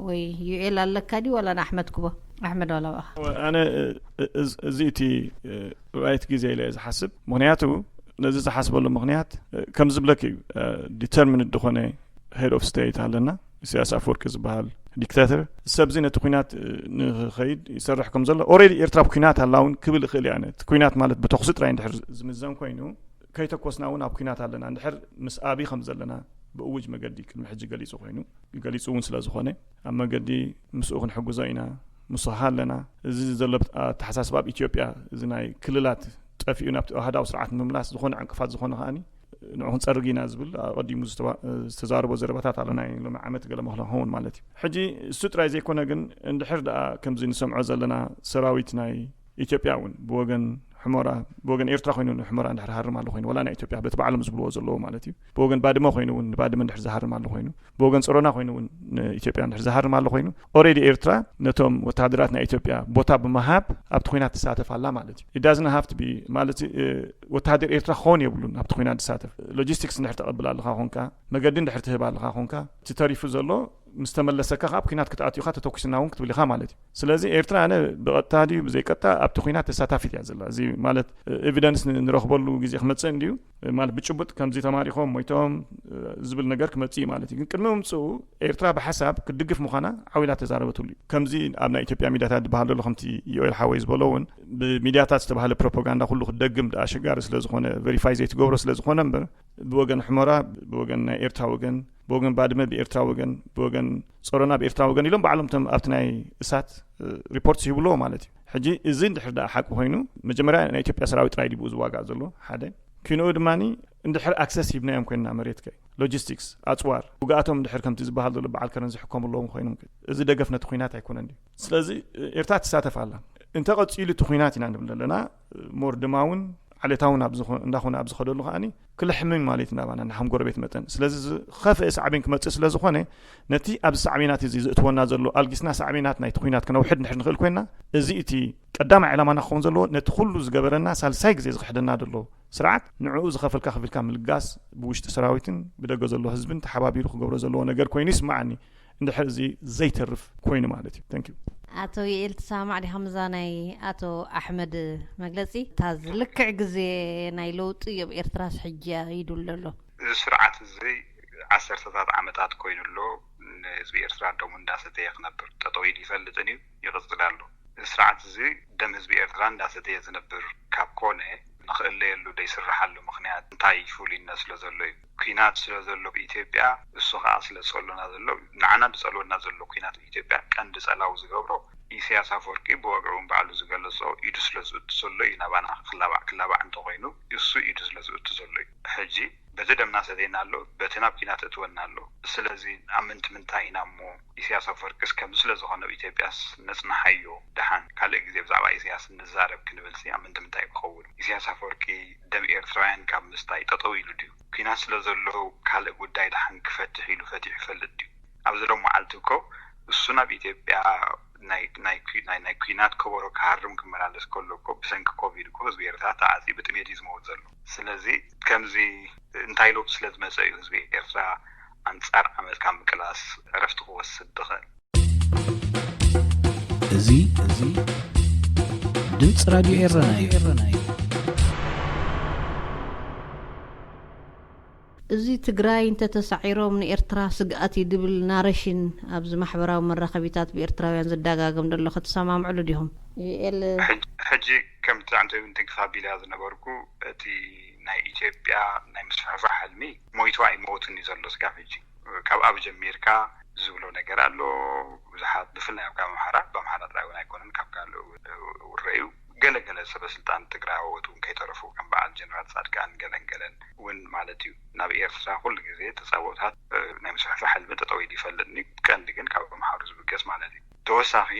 ወይ ዩኤል ኣለካ ድዩ ዋላ ንኣሕመድ ክቦ? ኣሕመድ ዋላ ብኣኻ። ኣነ እዚ እቲ ራይት ግዜ ኢለ እየ ዝሓስብ። ምክንያቱ ነዚ ዝሓስበሉ ምክንያት ከም ዝብለክ እዩ፣ ዲተርሚንድ ዝኾነ ሄድ ኦፍ ስቴት ኣለና፣ ኢሳያስ ኣፈወርቂ ዝበሃል ዲክታተር። ሰብዚ ነቲ ኩናት ንክኸይድ ይሰርሕ ከም ዘሎ፣ ኦሬዲ ኤርትራ ኣብ ኩናት ኣላ እውን ክብል እኽእል እየ። ኣነ እቲ ኩናት ማለት ብተኩሲ ጥራይ እንድሕር ዝምዘን ኮይኑ፣ ከይተኮስና እውን ኣብ ኩናት ኣለና። እንድሕር ምስ ኣብይ ከም ዘለና ብእውጅ መገዲ ቅድሚ ሕጂ ገሊጹ ኮይኑ፣ ገሊጹ እውን ስለ ዝኾነ፣ ኣብ መገዲ ምስኡ ክንሕግዞ ኢና፣ ምስኻ ኣለና። እዚ ዘሎ ኣተሓሳስባ ኣብ ኢትዮጵያ፣ እዚ ናይ ክልላት ጠፊኡ ናብቲ ኣሃዳዊ ስርዓት ንምምላስ ዝኾነ ዕንቅፋት ዝኾነ ከኣኒ ንዑ ክንጸርግ ኢና ዝብል ኣቐዲሙ ዝተዋ- ዝተዛረቦ ዘረባታት ኣሎ፣ ናይ ሎሚ ዓመት ገለ መኽለ ክኸውን ማለት እዩ። ሕጂ እሱ ጥራይ ዘይኮነ ግን፣ እንድሕር ደኣ ከምዚ ንሰምዖ ዘለና፣ ሰራዊት ናይ ኢትዮጵያ እውን ብወገን ሕሞራ፣ ብወገን ኤርትራ ኮይኑ ንሕሞራ እንድሕር ሃርም ኣሎ ኮይኑ፣ ወላ ናይ ኢትዮጵያ በቲ ባዕሎም ዝብልዎ ዘለዉ ማለት እዩ፣ ብወገን ባድመ ኮይኑ እውን ንባድመ እንድሕር ዝሃርም ኣሎ ኮይኑ፣ ብወገን ጸሮና ኮይኑ እውን ንኢትዮጵያ እንድሕር ዝሃርም ኣሎ ኮይኑ፣ ኦሬዲ ኤርትራ ነቶም ወተሃደራት ናይ ኢትዮጵያ ቦታ ብምሃብ ኣብቲ ኩናት ትሳተፍ ኣላ ማለት እዩ። ኢዳዝን ሃፍት ቢ ማለት እ፣ ወተሃደር ኤርትራ ክኸውን የብሉን ኣብቲ ኩናት ዝሳተፍ። ሎጂስቲክስ እንድሕር ተቐብል ኣለኻ ኮንካ፣ መገዲ እንድሕር ትህብ ኣለኻ ኮንካ፣ እቲ ተሪፉ ዘሎ ምስ ተመለሰካ ካብ ኩናት ክትኣትዩኻ ተተኩስና እውን ክትብል ኢኻ ማለት እዩ። ስለዚ ኤርትራ ኣነ ብቐጥታ ድዩ ብዘይቀጥታ ኣብቲ ኩናት ተሳታፊት እያ ዘላ። እዚ ማለት ኤቪደንስ ንረኽበሉ ግዜ ክመጽእ እንድዩ፣ ማለት ብጭቡጥ ከምዚ ተማሪኾም ሞይቶም ዝብል ነገር ክመጽእ እዩ ማለት እዩ። ግን ቅድሚ ምምጽኡ ኤርትራ ብሓሳብ ክትድግፍ ምዃና ዓው ኢላ ተዛረበትሉ እዩ። ከምዚ ኣብ ናይ ኢትዮጵያ ሚዲያታት ዝበሃል ዘሎ፣ ከምቲ ዮኤል ሓወይ ዝበሎ እውን ብሚዲያታት ዝተባህለ ፕሮፓጋንዳ ኩሉ ክትደግም ደኣ ኣሸጋሪ ስለ ዝኾነ፣ ቨሪፋይ ዘይትገብሮ ስለ ዝኾነ እምበር፣ ብወገን ሕሞራ፣ ብወገን ናይ ኤርትራ ወገን፣ ብወገን ባድመ ብኤርትራ ወገን፣ ብወገን ጸሮና ብኤርትራ ወገን ኢሎም ባዕሎም እቶም ኣብቲ ናይ እሳት ሪፖርት ይህብዎ ማለት እዩ። ሕጂ እዚ እንድሕር ደኣ ሓቂ ኮይኑ፣ መጀመርያ ናይ ኢትዮጵያ ሰራዊት ጥራይ ድዩ ብኡ ዝዋጋእ ዘሎ? ሓደ። ኪንኡ ድማ እንድሕር ኣክሰስ ሂብናዮም ኮይንና መሬት ከ፣ ሎጂስቲክስ፣ ኣጽዋር፣ ውግኣቶም እንድሕር ከምቲ ዝበሃል ዘሎ በዓል ከረን ዝሕከሙ ኣለዎም ኮይኖም ከ፣ እዚ ደገፍ ነቲ ኩናት ኣይኮነን ድዩ? ስለዚ ኤርትራ ትሳተፍ ኣላ። እንተ ቀጺሉ እቲ ኩናት ኢና ንብል ዘለና፣ ሞር ድማ እውን ዓሌታውን ኣብ ዝኾ- እንዳኾነ ኣብ ዝኸደሉ ከኣኒ ክልሕምን ማለት እዩ ናባና፣ ንሓም ጎረቤት መጠን። ስለዚ ዝኸፍአ ሳዕቤን ክመጽእ ስለ ዝኾነ፣ ነቲ ኣብዚ ሳዕቤናት እዚ ዝእትወና ዘሎ ኣልጊስና ሳዕቤናት ናይቲ ኩናት ክነውሕድ እንድሕር ንኽእል ኮይንና፣ እዚ እቲ ቀዳማይ ዕላማና ክኸውን ዘለዎ፣ ነቲ ኩሉ ዝገበረና ሳልሳይ ግዜ ዝኽሕደና ዘሎ ስርዓት፣ ንዕኡ ዝኸፈልካ ከፊልካ ምልጋስ፣ ብውሽጢ ሰራዊትን ብደገ ዘሎ ህዝብን ተሓባቢሩ ክገብሮ ዘለዎ ነገር ኮይኑ ይስምዓኒ፣ እንድሕር እዚ ዘይተርፍ ኮይኑ ማለት እዩ። Thank you። ኣቶ ዩኤል፣ ትሰማማዕ ዲኻ ምዛ ናይ ኣቶ ኣሕመድ መግለጺ? እታ ልክዕ ግዜ ናይ ለውጢ ኣብ ኤርትራስ ሕጂ እዩ ድብል ዘሎ። እዚ ስርዓት እዚ ዓሰርተታት ዓመታት ኮይኑ ኣሎ፣ ንህዝቢ ኤርትራ ደሙ እንዳሰተየ ክነብር ጠጠው ኢሉ ይፈልጥን እዩ፣ ይቕጽል ኣሎ። እዚ ስርዓት እዚ ደም ህዝቢ ኤርትራ እንዳሰተየ ዝነብር ካብ ኮነ፣ ንኽእለየሉ ዘይስርሓሉ ምኽንያት እንታይ ፍሉይነት ስለ ዘሎ እዩ? ኲናት ስለ ዘሎ ብኢትዮጵያ፣ እሱ ኸኣ ስለ ዝጸልወና ዘሎ፣ ንዓና ዝጸልወና ዘሎ ኲናት ብኢትዮጵያ ቀንዲ ጸላዊ ዝገብሮ ኢሳያስ ኣፈወርቂ ብወግዒ እውን ባዕሉ ዝገለጾ ኢዱ ስለ ዝእቱ ዘሎ እዩ ናባና ክላባዕ፣ ክላባዕ እንተኾይኑ እሱ ኢዱ ስለ ዝእቱ ዘሎ እዩ። ሕጂ በቲ ደምና ሰተየና ኣሎ፣ በቲ ናብ ኲናት እትወና ኣሎ። ስለዚ ኣብ ምንቲ ምንታይ ኢና እሞ ኢሳያስ ኣፈወርቂስ ከምዚ ስለ ዝኾነ ኣብ ኢትዮጵያስ ነጽንሓዮ፣ ደሓን ካልእ ግዜ ብዛዕባ ኢሳያስ ንዛረብ ክንብልሲ ኣብ ምንቲ ምንታይ ክኸውን? ኢሳያስ ኣፈወርቂ ደም ኤርትራውያን ካብ ምስታይ ጠጠው ኢሉ ድዩ? ኲናት ስለ ዘሎ ካልእ ጉዳይ ደሓን ክፈትሕ ኢሉ ፈቲሑ ይፈልጥ ድዩ? ኣብዚ ሎም መዓልቲ እኮ እሱ ናብ ኢትዮጵያ ናይ ናይ ኩ- ናይ ናይ ኲናት ከበሮ ክሃርም ክመላለስ ከሎ እኮ ብሰንኪ ኮቪድ እኮ ህዝቢ ኤርትራ ተዓጽዩ ብጥሜት እዩ ዝመውት ዘሎ። ስለዚ ከምዚ እንታይ ለውጢ ስለ ዝመጸ እዩ ህዝቢ ኤርትራ ኣንጻር ዓመጽ ካብ ምቅላስ ዕረፍቲ ክወስድ ዝኽእል? እዚ እዚ ድምፂ ራድዮ ኤረና እዩ። እዚ ትግራይ እንተተሳዒሮም ንኤርትራ ስግኣት እዩ ድብል ናረሽን ኣብዚ ማሕበራዊ መራኸቢታት ብኤርትራውያን ዝደጋገም ዘሎ ክትሰማምዕሉ ዲኹም? ዩኤል። ሕጂ ከምቲ ኣንቶኒ ትግፋ ቢልያ ዝነበርኩ እቲ ናይ ኢትዮጵያ ናይ ምስፍሕፋሕ ሕልሚ ሞይቱ ኣይመውትን እዩ ዘሎ ስጋብ ሕጂ። ካብ ኣብ ጀሚርካ ዝብሎ ነገር ኣሎ። ብዙሓት ብፍላይ ኣብ ካብ ኣምሓራ፣ ብኣምሓራ ጥራይ እውን ኣይኮነን፣ ካብ ካልእ እውን ውረ እዩ። ገለ ገለ ሰበ ስልጣን ትግራዎት እውን ከይተረፉ ከም በዓል ጀነራል ጻድቃን ገለን ገለን እውን ማለት እዩ። ናብ ኤርትራ ኩሉ ግዜ ተጻብኦታት ናይ ምስፍሕፋሕ ሕልሚ ጠጠው ኢሉ ይፈልጥኒ፣ ቀንዲ ግን ካብ ኣምሓሩ ዝብገስ ማለት እዩ። ተወሳኺ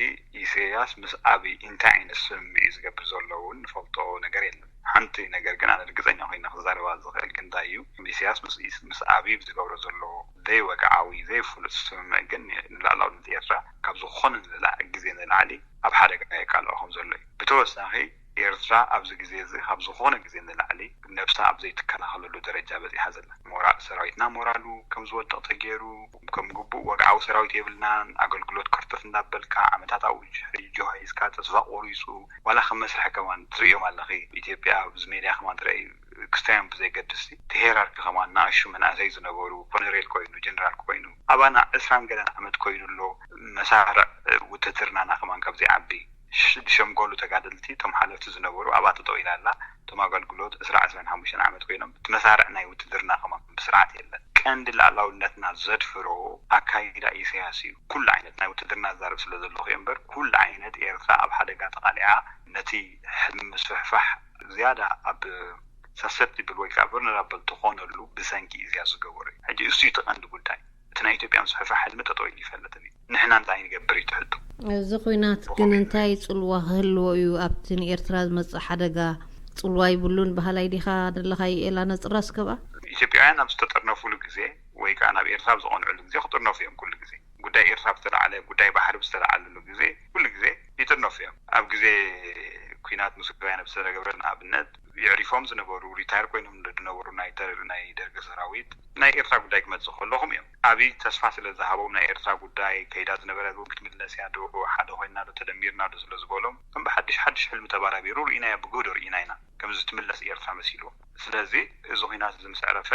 ኢሰያስ ምስ ኣብይ እንታይ ዓይነት ስምምዕ እዩ ዝገብር ዘሎ እውን ንፈልጦ ነገር የለን። ሓንቲ ነገር ግን ኣነ ርግጸኛ ኮይነ ክዛረባ ዝኽእል ግን እንታይ እዩ፣ ኢሰያስ ምስ ምስ ኣብይ ዝገብሮ ዘሎ ዘይወግዓዊ ዘይፍሉጥ ስምምዕ ግን ንላዕላውነት ኤርትራ ካብ ዝኾነ ንላዕ ግዜ ንላዕሊ ኣብ ሓደጋ የቃልዖ ከም ዘሎ እዩ። ብተወሳኺ ኤርትራ ኣብዚ ግዜ እዚ ካብ ዝኾነ ግዜ ንላዕሊ ነብሳ ኣብ ዘይትከላኸለሉ ደረጃ በጺሓ ዘላ። ሞራል ሰራዊትና ሞራሉ ከም ዝወድቕ ተገይሩ፣ ከም ግቡእ ወግዓዊ ሰራዊት የብልናን፣ ኣገልግሎት ከርተት እንዳበልካ ዓመታት ኣብኡ ጅ- ጅሆ ሒዝካ ተስፋ ቆሪጹ፣ ዋላ ከም መስርሒ ከማን ትርእዮም ኣለኺ። ኢትዮጵያ ኣብዚ ሜድያ ከማን ትረኣይ ክስታዮም ብዘይገድስ፣ እቲ ሄራርኪ ከማን ንኣሹ መናእሰይ ዝነበሩ፣ ኮነሬል ኮይኑ፣ ጀነራል ኮይኑ፣ ኣባና ዕስራን ገለን ዓመት ኮይኑ ኣሎ። መሳርዕ ውትድርናና ከማን ካብ ዘይዓቢ፣ ሽ- ዝሸምገሉ ተጋደልቲ፣ እቶም ሓለፍቲ ዝነበሩ ኣብኣ ጠጠው ኢላ ኣላ። እቶም ኣገልግሎት ዕስራ ዕስራን ሓሙሽተን ዓመት ኮይኖም፣ እቲ መሳርዕ ናይ ውትድርና ከማን ብስርዓት የለን። ቀንዲ ልኣላውነትና ዘድፍሮ ኣካይዳ ኢሳያስ እዩ። ኩሉ ዓይነት ናይ ውትድርና ዛረብ ስለ ዘለኹ እየ እምበር፣ ኩሉ ዓይነት ኤርትራ ኣብ ሓደጋ ተቓሊዓ፣ ነቲ ሕልሚ ምስፍሕፋሕ ዝያዳ ኣብ ሳሰፕቲብል ወይ ከዓ ቨልነራብል ትኾነሉ ብሰንኪ ኢሳያስ ዝገበሮ እዩ። ሕጂ እሱ እዩ እቲ ቀንዲ ጉዳይ። እቲ ናይ ኢትዮጵያ ምስፍሕፋሕ ሕልሚ ጠጠው ኢሉ ይፈልጥን እዩ። ንሕና እንታይ ንገብር እዩ ትሕቱ? እዚ ኩናት ግን እንታይ ጽልዋ ክህልዎ እዩ ኣብቲ ንኤርትራ ዝመጽእ ሓደጋ? ጽልዋ ይብሉን በሃላይ ዲኻ ዘለኻ? ኤላ ነጽራ እስከ ብኣ። ኢትዮጵያውያን ኣብ ዝተጠርነፉሉ ግዜ ወይ ከዓ ናብ ኤርትራ ኣብ ዝቐንዕሉ ግዜ ክጥርነፉ እዮም። ኩሉ ግዜ ጉዳይ ኤርትራ ብዝተላዓለ፣ ጉዳይ ባሕሪ ብዝተላዓለሉ ግዜ ኩሉ ግዜ ይጥርነፉ እዮም። ኣብ ግዜ ኩናት ምስ ወያነ ብዝተገብረ ንኣብነት የዕሪፎም ዝነበሩ፣ ሪታየር ኮይኖም ዝነበሩ ናይ ተር- ናይ ደርጊ ሰራዊት ናይ ኤርትራ ጉዳይ ክመጽእ ከለኹም እዮም። ኣብይ ተስፋ ስለ ዝሃቦም ናይ ኤርትራ ጉዳይ ከይዳ ዝነበረት እውን ክትምለስ እያ ዶ፣ ሓደ ኮይና ዶ፣ ተደሚርና ዶ ስለ ዝበሎም ከም ብሓድሽ ሓድሽ ሕልሚ ተባራቢሩ ርኢናዮ፣ ብግህዶ ርኢና ኢና። ከምዚ ትምለስ ኤርትራ መሲልዎ። ስለዚ እዚ ኩናት እዚ ምስ ዕረፈ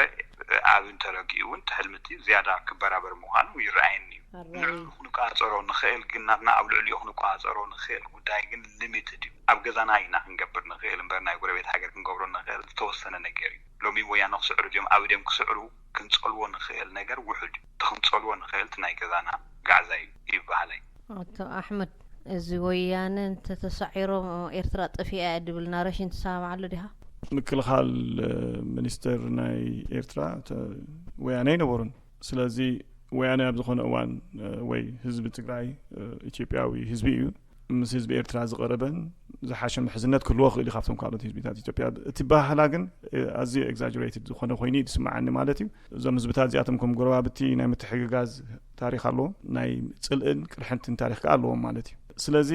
ኣብ እንተረጊኡ እውን እቲ ሕልሚ እቲ ዝያዳ ክበራበር ምዃኑ ይረኣየኒ እዩ። ኣራይ። ንዕኡ ክንቆጻጸሮ ንኽእል ግን ናትና ኣብ ልዕሊኡ ክንቆጻጸሮ ንኽእል ጉዳይ ግን ሊሚትድ እዩ። ኣብ ገዛና ኢና ክንገብር ንኽእል እምበር ናይ ጎረቤት ሃገር ክንገብሮ ንኽእል ዝተወሰነ ነገር እዩ። ሎሚ ወያነ ክስዕሩ ድዮም ኣብ ድዮም ክስዕሩ ክንጸልዎ ንኽእል ነገር ውሑድ እዩ። እቲ ክንጸልዎ ንኽእል እቲ ናይ ገዛና ጋዕዛ እዩ ይበሃለይ። ኣቶ ኣሕመድ፣ እዚ ወያነ እንተተሳዒሮም ኤርትራ ጠፊኣ እያ ድብል ናረሽን ትሰማማዓሉ ዲኻ? ምክልኻል ሚኒስተር ናይ ኤርትራ ወያነ ኣይነበሩን። ስለዚ ወያነ ኣብ ዝኾነ እዋን ወይ ህዝቢ ትግራይ ኢትዮጵያዊ ህዝቢ እዩ፣ ምስ ህዝቢ ኤርትራ ዝቐረበን ዝሓሸ ምሕዝነት ክህልዎ ክእል እዩ ካብቶም ካልኦት ህዝቢታት ኢትዮጵያ። እቲ ባህላ ግን ኣዝዩ ኤግዛጀሬትድ ዝኾነ ኮይኑ እዩ ዝስምዓኒ ማለት እዩ። እዞም ህዝብታት እዚኣቶም ከም ጎረባብቲ ናይ ምትሕግጋዝ ታሪኽ ኣለዎም፣ ናይ ጽልእን ቅርሕንትን ታሪኽ ከኣ ኣለዎም ማለት እዩ። ስለዚ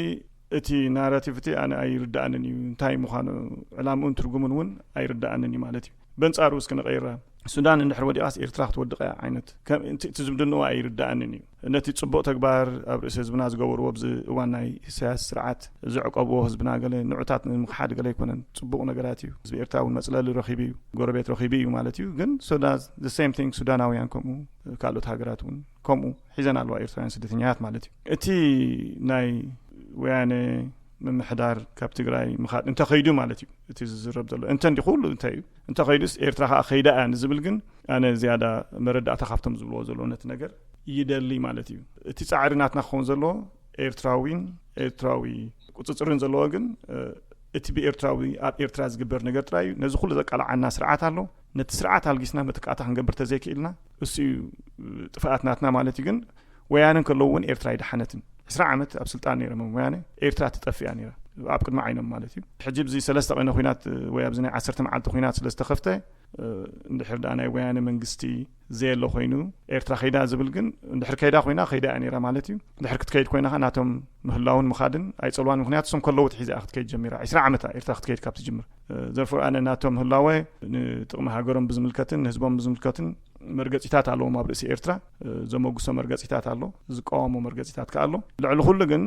እቲ ናራቲቭ እቲ ኣነ ኣይርዳእንን እዩ፣ እንታይ ምዃኑ ዕላምኡን ትርጉሙን እውን ኣይርዳእንን እዩ ማለት እዩ። በንጻሩ እስኪ ንቐይራ፣ ሱዳን እንድሕር ወዲቓስ ኤርትራ ክትወድቕ እያ ዓይነት እቲ ዝምድንኡ ኣይርዳእንን እዩ። ነቲ ጽቡቕ ተግባር ኣብ ርእሲ ህዝብና ዝገበርዎ ኣብዚ እዋን ናይ ኢሳያስ ስርዓት ዘዕቀብዎ ህዝብና ገለ ንዑታት ንምኽሓድ ገለ ኣይኮነን፣ ጽቡቕ ነገራት እዩ። ህዝቢ ኤርትራ እውን መጽለሊ ረኺቡ እዩ፣ ጎረቤት ረኺቡ እዩ ማለት እዩ። ግን ሱዳን the same thing፣ ሱዳናውያን ከምኡ፣ ካልኦት ሃገራት እውን ከምኡ ሒዘን ኣለዋ ኤርትራውያን ስደተኛታት ማለት እዩ። እቲ ናይ ወያነ ምምሕዳር ካብ ትግራይ ምኻድ እንተኸይዱ ማለት እዩ። እቲ ዝዝረብ ዘሎ እንተ እንዲ ኩሉ እንታይ እዩ እንተኸይዱስ ኤርትራ ከዓ ከይዳ እያ ንዝብል ግን ኣነ ዝያዳ መረዳእታ ካብቶም ዝብልዎ ዘለዎ ነቲ ነገር ይደሊ ማለት እዩ። እቲ ጻዕሪ ናትና ክኸውን ዘለዎ ኤርትራዊን ኤርትራዊ ቁፅፅርን ዘለዎ ግን እቲ ብኤርትራዊ ኣብ ኤርትራ ዝግበር ነገር ጥራይ እዩ። ነዚ ኩሉ ዘቃልዓና ስርዓት ኣሎ። ነቲ ስርዓት ኣልጊስና መጥቃዕታ ክንገብር ተዘይክኢልና እሱ እዩ ጥፍኣት ናትና ማለት እዩ። ግን ወያነ እንከለዉ እውን ኤርትራ ኣይደሓነትን። ዕስራ ዓመት ኣብ ስልጣን ነይሮም ወያነ፣ ኤርትራ ትጠፍእ እያ ነይራ ኣብ ቅድሚ ዓይኖም ማለት እዩ። ሕጂ ብዚ ሰለስተ ቀነ ኩናት ወይ ኣብዚ ናይ ዓሰርተ መዓልቲ ኩናት ስለ ዝተኸፍተ እንድሕር ደኣ ናይ ወያነ መንግስቲ ዘየሎ ኮይኑ ኤርትራ ከይዳ ዝብል ግን እንድሕር ከይዳ ኮይና ከይዳ እያ ነይራ ማለት እዩ። እንድሕር ክትከይድ ኮይና ኸ ናቶም ምህላውን ምኻድን ኣይጸልዋን። ምኽንያቱ እሶም ከለዉ ትሒዛ እያ ክትከይድ ጀሚራ። ዕስራ ዓመት እያ ኤርትራ ክትከይድ ካብ ትጅምር። ዘርፎር ኣነ ናቶም ህላወ ንጥቕሚ ሃገሮም ብዝምልከትን ንህዝቦም ብዝምልከትን መርገጺታት ኣለዎም ኣብ ርእሲ ኤርትራ። ዘመጉሶ መርገጺታት ኣሎ፣ ዝቃወሞ መርገጺታት ከኣ ኣሎ። ልዕሊ ኩሉ ግን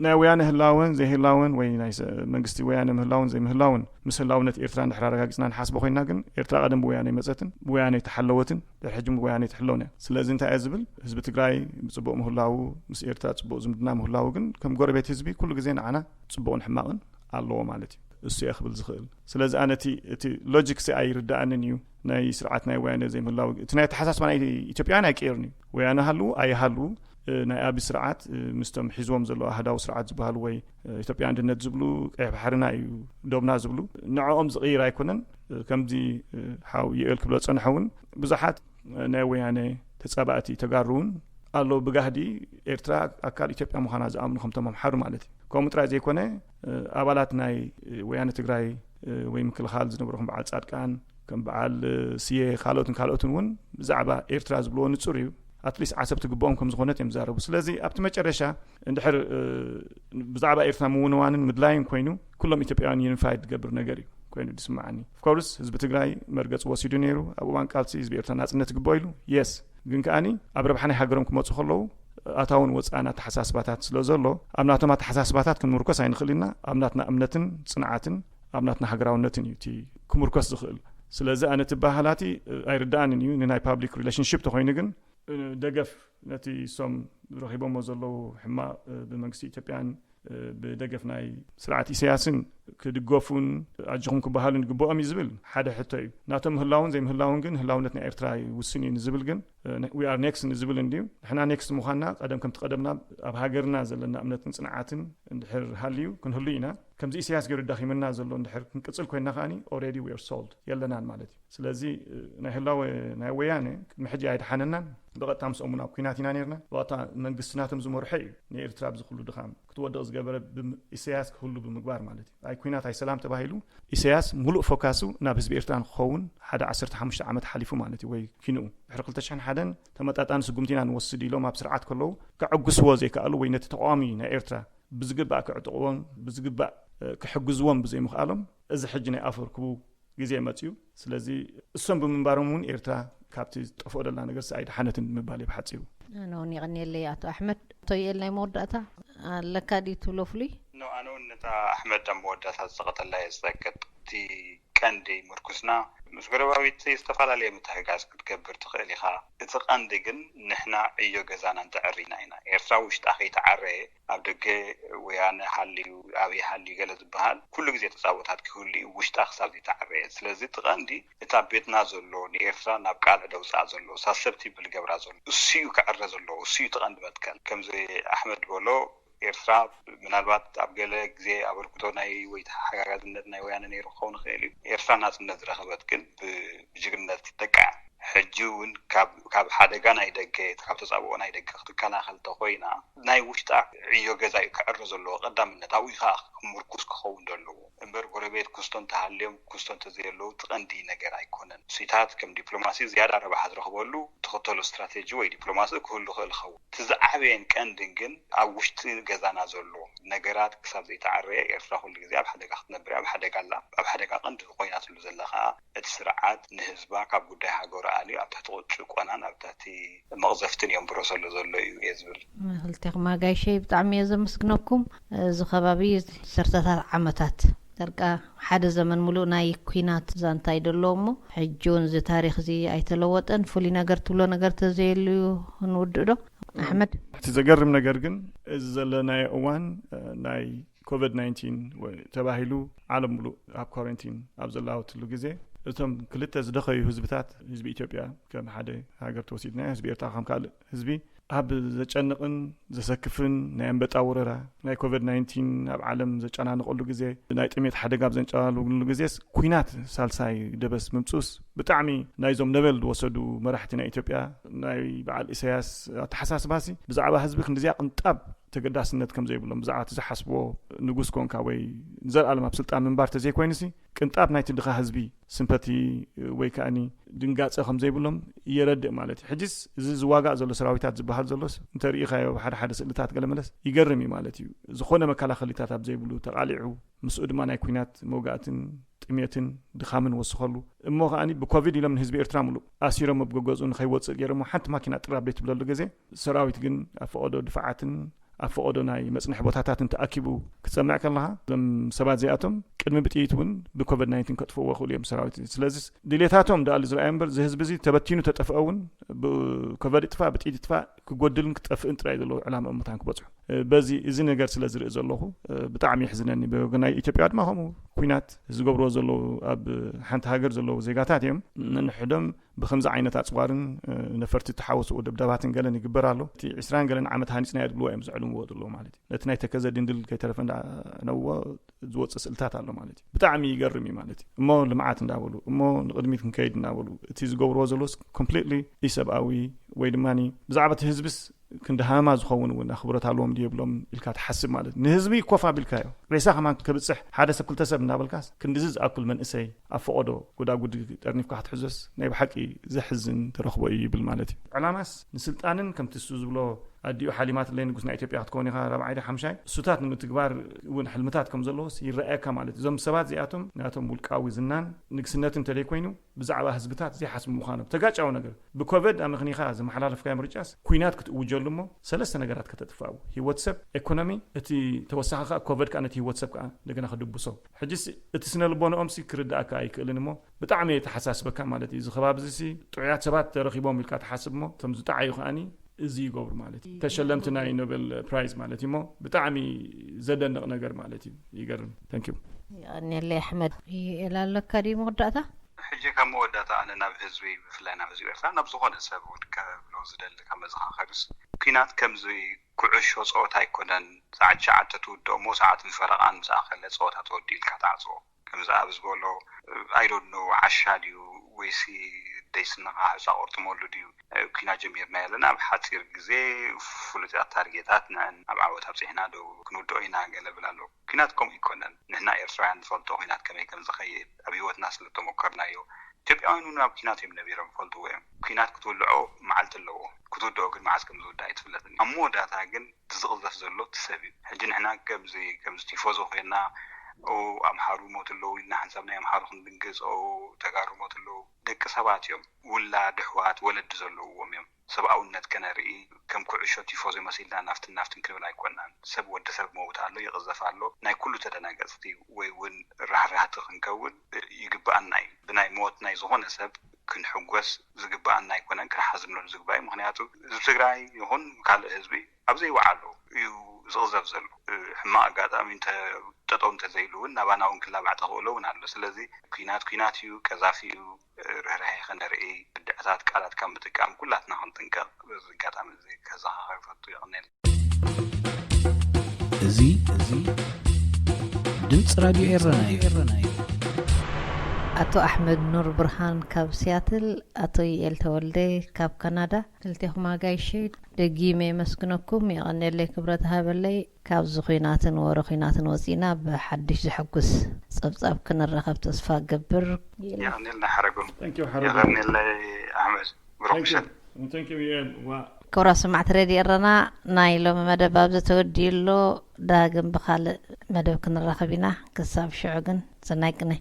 ናይ ወያነ ህላወን ዘይህላወን ወይ ናይ መንግስቲ ወያነ ምህላውን ዘይምህላውን ምስ ህላውነት ኤርትራ እንድሕር ኣረጋጊጽና ንሓስቦ ኮይና ግን ኤርትራ ቀደም ብወያነ ይመጸትን ብወያነ ይተሓለወትን ድሕሪ ሕጂ ብወያነ ይትሕለውን እያ። ስለዚ እንታይ እየ ዝብል፣ ህዝቢ ትግራይ ብጽቡቕ ምህላዉ ምስ ኤርትራ ጽቡቕ ዝምድና ምህላዉ ግን ከም ጎረቤት ህዝቢ ኩሉ ግዜ ንዓና ጽቡቕን ሕማቕን ኣለዎ ማለት እዩ። እሱ እየ ክብል ዝኽእል። ስለዚ ኣነ እቲ ሎጂክ ሲ ኣይርዳኣንን እዩ። ናይ ስርዓት ናይ ወያነ ዘይምህላው እቲ ናይ ኣተሓሳስባ ናይ ኢትዮጵያውያን ኣይቀየርን እዩ። ወያነ ሃልዉ ኣይሃልዉ ናይ ኣቢ ስርዓት ምስቶም ሒዝዎም ዘለዉ ኣህዳዊ ስርዓት ዝበሃሉ ወይ ኢትዮጵያ ኣንድነት ዝብሉ ቀይሕ ባሕርና እዩ ዶብና ዝብሉ ንዕኦም ዝቕይር ኣይኮነን። ከምዚ ሓው ዩኤል ክብሎ ዝጸንሐ እውን ብዙሓት ናይ ወያነ ተጻባእቲ ተጋሩ እውን ኣለዉ። ብጋህዲ ኤርትራ ኣካል ኢትዮጵያ ምዃና ዝኣምኑ ከምቶም ኣምሓሩ ማለት እዩ። ከምኡ ጥራይ ዘይኮነ ኣባላት ናይ ወያነ ትግራይ ወይ ምክልኻል ዝነበሩ ከም በዓል ጻድቃን ከም በዓል ስየ ካልኦትን ካልኦትን እውን ብዛዕባ ኤርትራ ዝብልዎ ንጹር እዩ። ኣትሊስት ዓሰብ ትግብኦም ከም ዝኾነት እዮም ዝዛረቡ። ስለዚ ኣብቲ መጨረሻ እንድሕር ብዛዕባ ኤርትራ ምውንዋንን ምድላይን ኮይኑ፣ ኩሎም ኢትዮጵያውያን ዩኒፋይድ ዝገብር ነገር እዩ ኮይኑ ዝስምዓኒ። ኦፍኮርስ ህዝቢ ትግራይ መርገፂ ወሲዱ ነይሩ። ኣብ እዋን ቃልሲ ህዝቢ ኤርትራ ናፅነት ይግብኦ ኢሉ፣ የስ። ግን ከኣኒ ኣብ ረብሓ ናይ ሃገሮም ክመፁ ከለዉ ኣታውን ወፃእን ኣተሓሳስባታት ስለ ዘሎ፣ ኣብ ናቶም ኣተሓሳስባታት ክንምርኮስ ኣይንኽእል ኢና። ኣብ ናትና እምነትን ፅንዓትን ኣብ ናትና ሃገራውነትን እዩ እቲ ክምርኮስ ዝኽእል። ስለዚ ኣነ እቲ ባህላቲ ኣይርዳኣንን እዩ። ንናይ ፓብሊክ ሪሌሽንሽፕ ተኮይኑ ግን ደገፍ ነቲ እሶም ረኺቦሞ ዘለዉ ሕማቕ ብመንግስቲ ኢትዮጵያን ብደገፍ ናይ ስርዓት ኢሳያስን ክድገፉን ኣጆኹም ክበሃሉን ይግብኦም እዩ ዝብል ሓደ ሕቶ እዩ። ናቶም ምህላውን ዘይምህላውን ግን ህላውነት ናይ ኤርትራ ይውስን እዩ ንዝብል ግን፣ we are next ንዝብል እንድዩ። ንሕና ኔክስት ምዃንና ቀደም ከምቲ ቀደምና ኣብ ሃገርና ዘለና እምነትን ፅንዓትን እንድሕር ሃልዩ ክንህሉ ኢና። ከምዚ ኢሳያስ ገይሩ ዳኺምና ዘሎ እንድሕር ክንቅፅል ኮይንና ከኣኒ already we are sold፣ የለናን ማለት እዩ። ስለዚ ናይ ህላወ ናይ ወያነ ቅድሚ ሕጂ ኣይደሓነናን፣ ብቐጥታ ምስኦም ናብ ኩናት ኢና ነርና። ብቐጥታ መንግስቲ ናቶም ዝመርሖ እዩ ንኤርትራ ኣብዚ ኩሉ ድኻም ክትወድቕ ዝገበረ፣ ኢሳያስ ክህሉ ብምግባር ማለት እዩ። ኣይ ኩናት ኣይ ሰላም ተባሂሉ ኢሳያስ ሙሉእ ፎካሱ ናብ ህዝቢ ኤርትራ ንክኸውን ሓደ ዓሰርተ ሓሙሽተ ዓመት ሓሊፉ ማለት እዩ። ወይ ኪንኡ ድሕሪ ክልተ ሽሕን ሓደን ተመጣጣኒ ስጉምቲ ኢና ንወስድ ኢሎም ኣብ ስርዓት ከለዉ ከዕግስዎ ዘይከኣሉ፣ ወይ ነቲ ተቃዋሚ ናይ ኤርትራ ብዝግባእ ክዕጥቕዎን ብዝግባእ ክሕግዝዎም ብዘይምኽኣሎም፣ እዚ ሕጂ ናይ ኣፈርክቡ ግዜ መፅዩ። ስለዚ እሶም ብምንባሮም እውን ኤርትራ ካብቲ ዝጠፍኦ ደላ ነገር ኣይደሓነትን ምባል እዩ ብሓፂሩ። ኣነ እውን የቐንየለይ ኣቶ ኣሕመድ። ኣቶ ዩኤል፣ ናይ መወዳእታ ኣለካ ድዩ ትብሎ ፍሉይ? ኖ፣ ኣነ እውን ነታ ኣሕመድ ኣብ መወዳእታ ዝጠቐጠላ እየ ዝጠቅጥ። እቲ ቀንዲ ምርኩስና ምስ ጎረባብቲ ዝተፈላለየ ምትሕግጋዝ ክትገብር ትኽእል ኢኻ። እቲ ቀንዲ ግን ንሕና ዕዮ ገዛና እንተዐሪና ኢና። ኤርትራ ውሽጣ ከይተዓረየ ኣብ ደገ ወያነ ሃልዩ ኣበይ ሃልዩ ገለ ዝበሃል ኩሉ ግዜ ተጻቦታት ክህሉ እዩ ውሽጣ ክሳብ ዘይተዓረየ። ስለዚ እቲ ቀንዲ እታ ቤትና ዘሎ ንኤርትራ ናብ ቃልዕ ደውጽኣ ዘሎ ሳሰብቲብል ገብራ ዘሎ እሱ እዩ ክዕረ ዘለዎ እሱ እዩ እቲ ቀንዲ መትከል። ከምዚ ኣሕመድ በሎ ኤርትራ ምናልባት ኣብ ገለ ግዜ ኣበርክቶ ናይ ወይ ተሓጋጋዝነት ናይ ወያነ ነይሩ ክኸውን ይኽእል እዩ። ኤርትራ ናጽነት ዝረኸበት ግን ብጅግንነት ደቃ ሕጂ እውን ካብ ሓደጋ ናይ ደገ ካብ ተጻብኦ ናይ ደገ ክትከላኸል ተኮይና ናይ ውሽጣ ዕዮ ገዛ እዩ ክዕረ ዘለዎ ቀዳምነት ኣብኡ ከዓ ምርኩስ ክኸውን ዘለዎ እምበር ጎረቤት ክስቶ እንተሃልዮም ክስቶ እንተዘየለዉ ትቐንዲ ነገር ኣይኮነን። እሱታት ከም ዲፕሎማሲ ዝያዳ ረብሓ ዝረኽበሉ ትኽተሎ ስትራቴጂ ወይ ዲፕሎማሲ ክህሉ ክእል ኸውን። እቲ ዝዓበየን ቀንድን ግን ኣብ ውሽጢ ገዛና ዘሎ ነገራት ክሳብ ዘይተዓረየ ኤርትራ ኩሉ ግዜ ኣብ ሓደጋ ክትነብር ኣብ ሓደጋ ኣላ። ኣብ ሓደጋ ቀንዲ ኮይናትሉ ዘላ ከዓ እቲ ስርዓት ንህዝባ ካብ ጉዳይ ሃገሩ ኣልዩ ኣብ ትሕቲ ጭቆናን ኣብ ትሕቲ መቕዘፍትን የንብሮ ዘሎ ዘሎ እዩ እየ ዝብል። ክልቴኹም ኣጋይሸይ ብጣዕሚ እየ ዘመስግነኩም። እዚ ከባቢ ዓሰርተታት ዓመታት ዳርጋ ሓደ ዘመን ሙሉእ ናይ ኩናት ዛንታ እዩ ደሎ እሞ ሕጂ እውን እዚ ታሪክ እዚ ኣይተለወጠን። ፍሉይ ነገር ትብሎ ነገር ተዘየሉ ንውድእ ዶ ኣሕመድ? እቲ ዘገርም ነገር ግን እዚ ዘለናዮ እዋን ናይ ኮቪድ ናይንቲን ተባሂሉ ዓለም ሙሉእ ኣብ ኳረንቲን ኣብ ዘላወትሉ ግዜ እቶም ክልተ ዝደኸዩ ህዝብታት ህዝቢ ኢትዮጵያ ከም ሓደ ሃገር ተወሲድናዮ ህዝቢ ኤርትራ ከም ካልእ ህዝቢ ኣብ ዘጨንቕን ዘሰክፍን ናይ ኣንበጣ ወረራ ናይ ኮቪድ ናይንቲን ኣብ ዓለም ዘጨናንቐሉ ግዜ ናይ ጥሜት ሓደጋ ኣብ ዘንጨባልሉ ግዜስ ኩናት ሳልሳይ ደበስ ምምፁስ ብጣዕሚ ናይዞም ነበል ዝወሰዱ መራሕቲ ናይ ኢትዮጵያ ናይ በዓል ኢሳያስ ኣተሓሳስባሲ ብዛዕባ ህዝቢ ክንዲዚኣ ቅንጣብ ተገዳስነት ከም ዘይብሎም ብዛዕባ እቲ ዝሓስብዎ ንጉስ ኮንካ ወይ ንዘለኣለም ኣብ ስልጣን ምንባር ተዘይኮይኑሲ ቅንጣብ ናይቲ ድኻ ህዝቢ ስምፐቲ ወይ ከኣኒ ድንጋፀ ከም ዘይብሎም የረድእ ማለት እዩ። ሕጅስ እዚ ዝዋጋእ ዘሎ ሰራዊታት ዝበሃል ዘሎስ እንተርኢኻዮ ሓደ ሓደ ስእልታት ገለመለስ ይገርም እዩ ማለት እዩ። ዝኾነ መከላኸሊታት ኣብ ዘይብሉ ተቓሊዑ ምስኡ ድማ ናይ ኩናት መውጋእትን ጥሜትን ድኻምን ወስኸሉ እሞ ከኣኒ ብኮቪድ ኢሎም ንህዝቢ ኤርትራ ሙሉእ ኣሲሮም ኣብ ገገዝኡ ንኸይወፅእ ገይሮሞ ሓንቲ ማኪና ጥራብ ዘይትብለሉ ግዜ ሰራዊት ግን ኣብ ፈቐዶ ድፋዓትን ኣብ ፈቐዶ ናይ መፅንሒ ቦታታትን ተኣኪቡ ክትሰምዕ ከለኻ እዞም ሰባት እዚኣቶም ቅድሚ ብጥይት እውን ብኮቪድ ናይንቲን ከጥፍእዎ ይኽእሉ እዮም ሰራዊት እዚ። ስለዚ ድሌታቶም ደኣሉ ዝረኣዮ እምበር እዚ ህዝቢ እዚ ተበቲኑ ተጠፍአ እውን ብኮቪድ ይጥፋእ ብጥይት ይጥፋእ ክጎድልን ክጠፍእን ጥራይ ዘለዎ ዕላማ እምታን ክበፅሑ በዚ እዚ ነገር ስለ ዝርኢ ዘለኹ ብጣዕሚ ይሕዝነኒ። ብወገናይ ኢትዮጵያ ድማ ከምኡ ኩናት ዝገብርዎ ዘለዉ ኣብ ሓንቲ ሃገር ዘለዉ ዜጋታት እዮም። ነንሕዶም ብከምዚ ዓይነት ኣፅዋርን ነፈርቲ ተሓወስኡ ደብዳባትን ገለን ይግበር ኣሎ። እቲ ዕስራን ገለን ዓመት ሃኒፅናዮ ዝብልዎ እዮም ዘዕልምዎ ዘለዉ ማለት እዩ። ነቲ ናይ ተከዘ ድንድል ከይተረፈ እንዳነብዎ ዝወፅእ ስእልታት ኣሎ ማለት እዩ። ብጣዕሚ ይገርም እዩ ማለት እዩ። እሞ ልምዓት እንዳበሉ እሞ ንቅድሚት ክንከይድ እናበሉ እቲ ዝገብርዎ ዘለውስ ኮምፕሊትሊ ኢሰብኣዊ ወይ ድማ ብዛዕባ እቲ ህዝብስ ክንዲ ሃማ ዝኸውን እውን ኣኽብሮት ኣለዎም ድየብሎም ኢልካ ትሓስብ ማለት እዩ። ንህዝቢ ኮፍ ኣቢልካዮ ሬሳ ከማን ከብፅሕ ሓደ ሰብ ክልተ ሰብ እናበልካስ ክንድዚ ዝኣክል መንእሰይ ኣብ ፈቐዶ ጉዳጉድ ጠርኒፍካ ክትሕዞስ ናይ ብሓቂ ዘሕዝን ተረኽቦ እዩ ይብል ማለት እዩ። ዕላማስ ንስልጣንን ከምቲ እሱ ዝብሎ ኣዲኡ ሓሊማትለይ ንጉስ ናይ ኢትዮጵያ ክትከውን ኢኻ ራብዓይ ዶ ሓምሻይ እሱታት ንምትግባር እውን ሕልምታት ከም ዘለዎስ ይረኣየካ ማለት እዩ። እዞም ሰባት እዚኣቶም ናቶም ውልቃዊ ዝናን ንግስነትን እንተደይኮይኑ ብዛዕባ ህዝብታት ዘይሓስቡ ምዃኖም ተጋጫዊ ነገር ብኮቨድ ኣመኽኒኻ ዝመሓላለፍካዮ ምርጫስ ኩናት ክትእውጀሉ እሞ ሰለስተ ነገራት ከተጥፋኡ ህይወት ሰብ፣ ኤኮኖሚ፣ እቲ ተወሳኺ ከዓ ኮቨድ ከዓ ነቲ ህይወት ሰብ ከዓ እንደገና ክድብሶ። ሕጂስ እቲ ስነ ልቦንኦም ሲ ክርዳእካ ኣይክእልን እሞ ብጣዕሚ እየ ተሓሳስበካ ማለት እዩ። እዚ ከባቢ እዚ ሲ ጥዑያት ሰባት ተረኺቦም ኢልካ ትሓስብ እሞ እቶም ዝጠዓዩ ከዓኒ እዚ ይገብሩ ማለት እዩ። ተሸለምቲ ናይ ኖቤል ፕራይዝ ማለት እዩ እሞ ብጣዕሚ ዘደንቕ ነገር ማለት እዩ። ይገርም። Thank you። የቐንየለይ ኣሕመድ። ይኤል ኣለካ ድዩ መወዳእታ? ሕጂ ካብ መወዳእታ ኣነ ናብ ህዝቢ ብፍላይ ናብ ህዝቢ ኤርትራ ናብ ዝኾነ ሰብ እውን ከብሎ ዝደሊ ካብ መዘኻኸሪስ ኩናት ከምዚ ኩዕሾ ጸወታ ኣይኮነን። ሰዓት ትሽዓተ ትውድኦ ሰዓትን ፈረቓን ምስ ኣኸለ ጸወታ ተወዲኡ ኢልካ ትዓጽዎ። ከምዚ ኣብ ዝበሎ I don't know ዓሻ ድዩ ወይሲ ደይ ስንኻ ሕጻ ቆርጥመሉ ድዩ ኩናት ጀሚርና የለን። ኣብ ሓጺር ግዜ ፍሉጣት ታርጌታት ንዕን ኣብ ዓወት ኣብጺሕና ደው ክንውድኦ ኢና ገለ ብል ኣሎ። ኩናት ከምኡ ኣይኮነን። ንሕና ኤርትራውያን ንፈልጦ ኩናት ከመይ ከም ዝኸይድ ኣብ ህይወትና ስለ ተሞከርናዮ። ኢትዮጵያውያን እውን ኣብ ኩናት እዮም ነቢሮም ይፈልጥዎ እዮም። ኩናት ክትውልዖ መዓልቲ ኣለዎ። ክትውድኦ ግን መዓስ ከም ዝውዳእ ኣይትፍለጥን። ኣብ መወዳእታ ግን እቲ ዝቕዘፍ ዘሎ እቲ ሰብ እዩ። ሕጂ ንሕና ከምዚ ከምዚ ቲፎዞ ኮይና ኦ ኣምሓሩ ይሞቱ ኣለዉ ኢልና ሓንሳብ ናይ ኣምሓሩ ክንድንግጽ ኦ ተጋሩ ይሞቱ ኣለዉ። ደቂ ሰባት እዮም። ውላድ ኣሕዋት ወለዲ ዘለውዎም እዮም። ሰብኣውነት ከነርኢ ከም ኩዕሾ ቲፎዞ መሲልና ናፍትን ናፍትን ክንብል ኣይኮናን። ሰብ ወዲ ሰብ መውት ኣሎ ይቕዘፍ ኣሎ ናይ ኩሉ ተደናገጽቲ ወይ እውን ራህራህቲ ክንከውን ይግብኣና እዩ። ብናይ ሞት ናይ ዝኾነ ሰብ ክንሕጎስ ዝግብኣና ኣይኮነን፣ ክንሓዝነሉ ዝግባእ እዩ። ምክንያቱ ህዝቢ ትግራይ ይኹን ካልእ ህዝቢ ኣብ ዘይወዓሎ እዩ ዝቕዘፍ ዘሎ። ሕማቕ ኣጋጣሚ እንተ ጠጠው እንተዘይሉ እውን ናባና እውን ክላባዕ ተኽእሎ እውን ኣሎ። ስለዚ ኩናት ኩናት እዩ፣ ቀዛፊ እዩ። ርህራሄ ከነርኢ ብድዕታት ቃላት ካብ ምጥቃም ኩላትና ክንጥንቀቕ በዚ ኣጋጣሚ እዚ ከዘኻኸር ይፈቱ። የቕኔል። እዚ እዚ ድምፂ ራድዮ ኤረና እዩ። ኣቶ ኣሕመድ ኑር ብርሃን ካብ ሲያትል፣ ኣቶ ይኤል ተወልደ ካብ ካናዳ፣ ክልቴኹም ኣጋይሸይ ደጊመ የመስግነኩም። የቐኔለይ ክብረት ሃበለይ። ካብዚ ኹናትን ወረ ኹናትን ወፂና ብሓድሽ ዘሐጉስ ፀብፃብ ክንራኸብ ተስፋ ገብር። የቐኔልና ሓረጎም። Thank you ሓረጎ። የቐኔለይ ኣሕመድ ብሩክ Thank you። ምሸት። Thank you ይኤል። ዋ ክቡራት ሰማዕቲ ሬድዮ ኤረና ናይ ሎሚ መደብ ኣብዚ ተወዲኡ ኣሎ። ዳግም ብኻልእ መደብ ክንራኸብ ኢና። ክሳብ ሽዑ ግን ሰናይ ቅነ።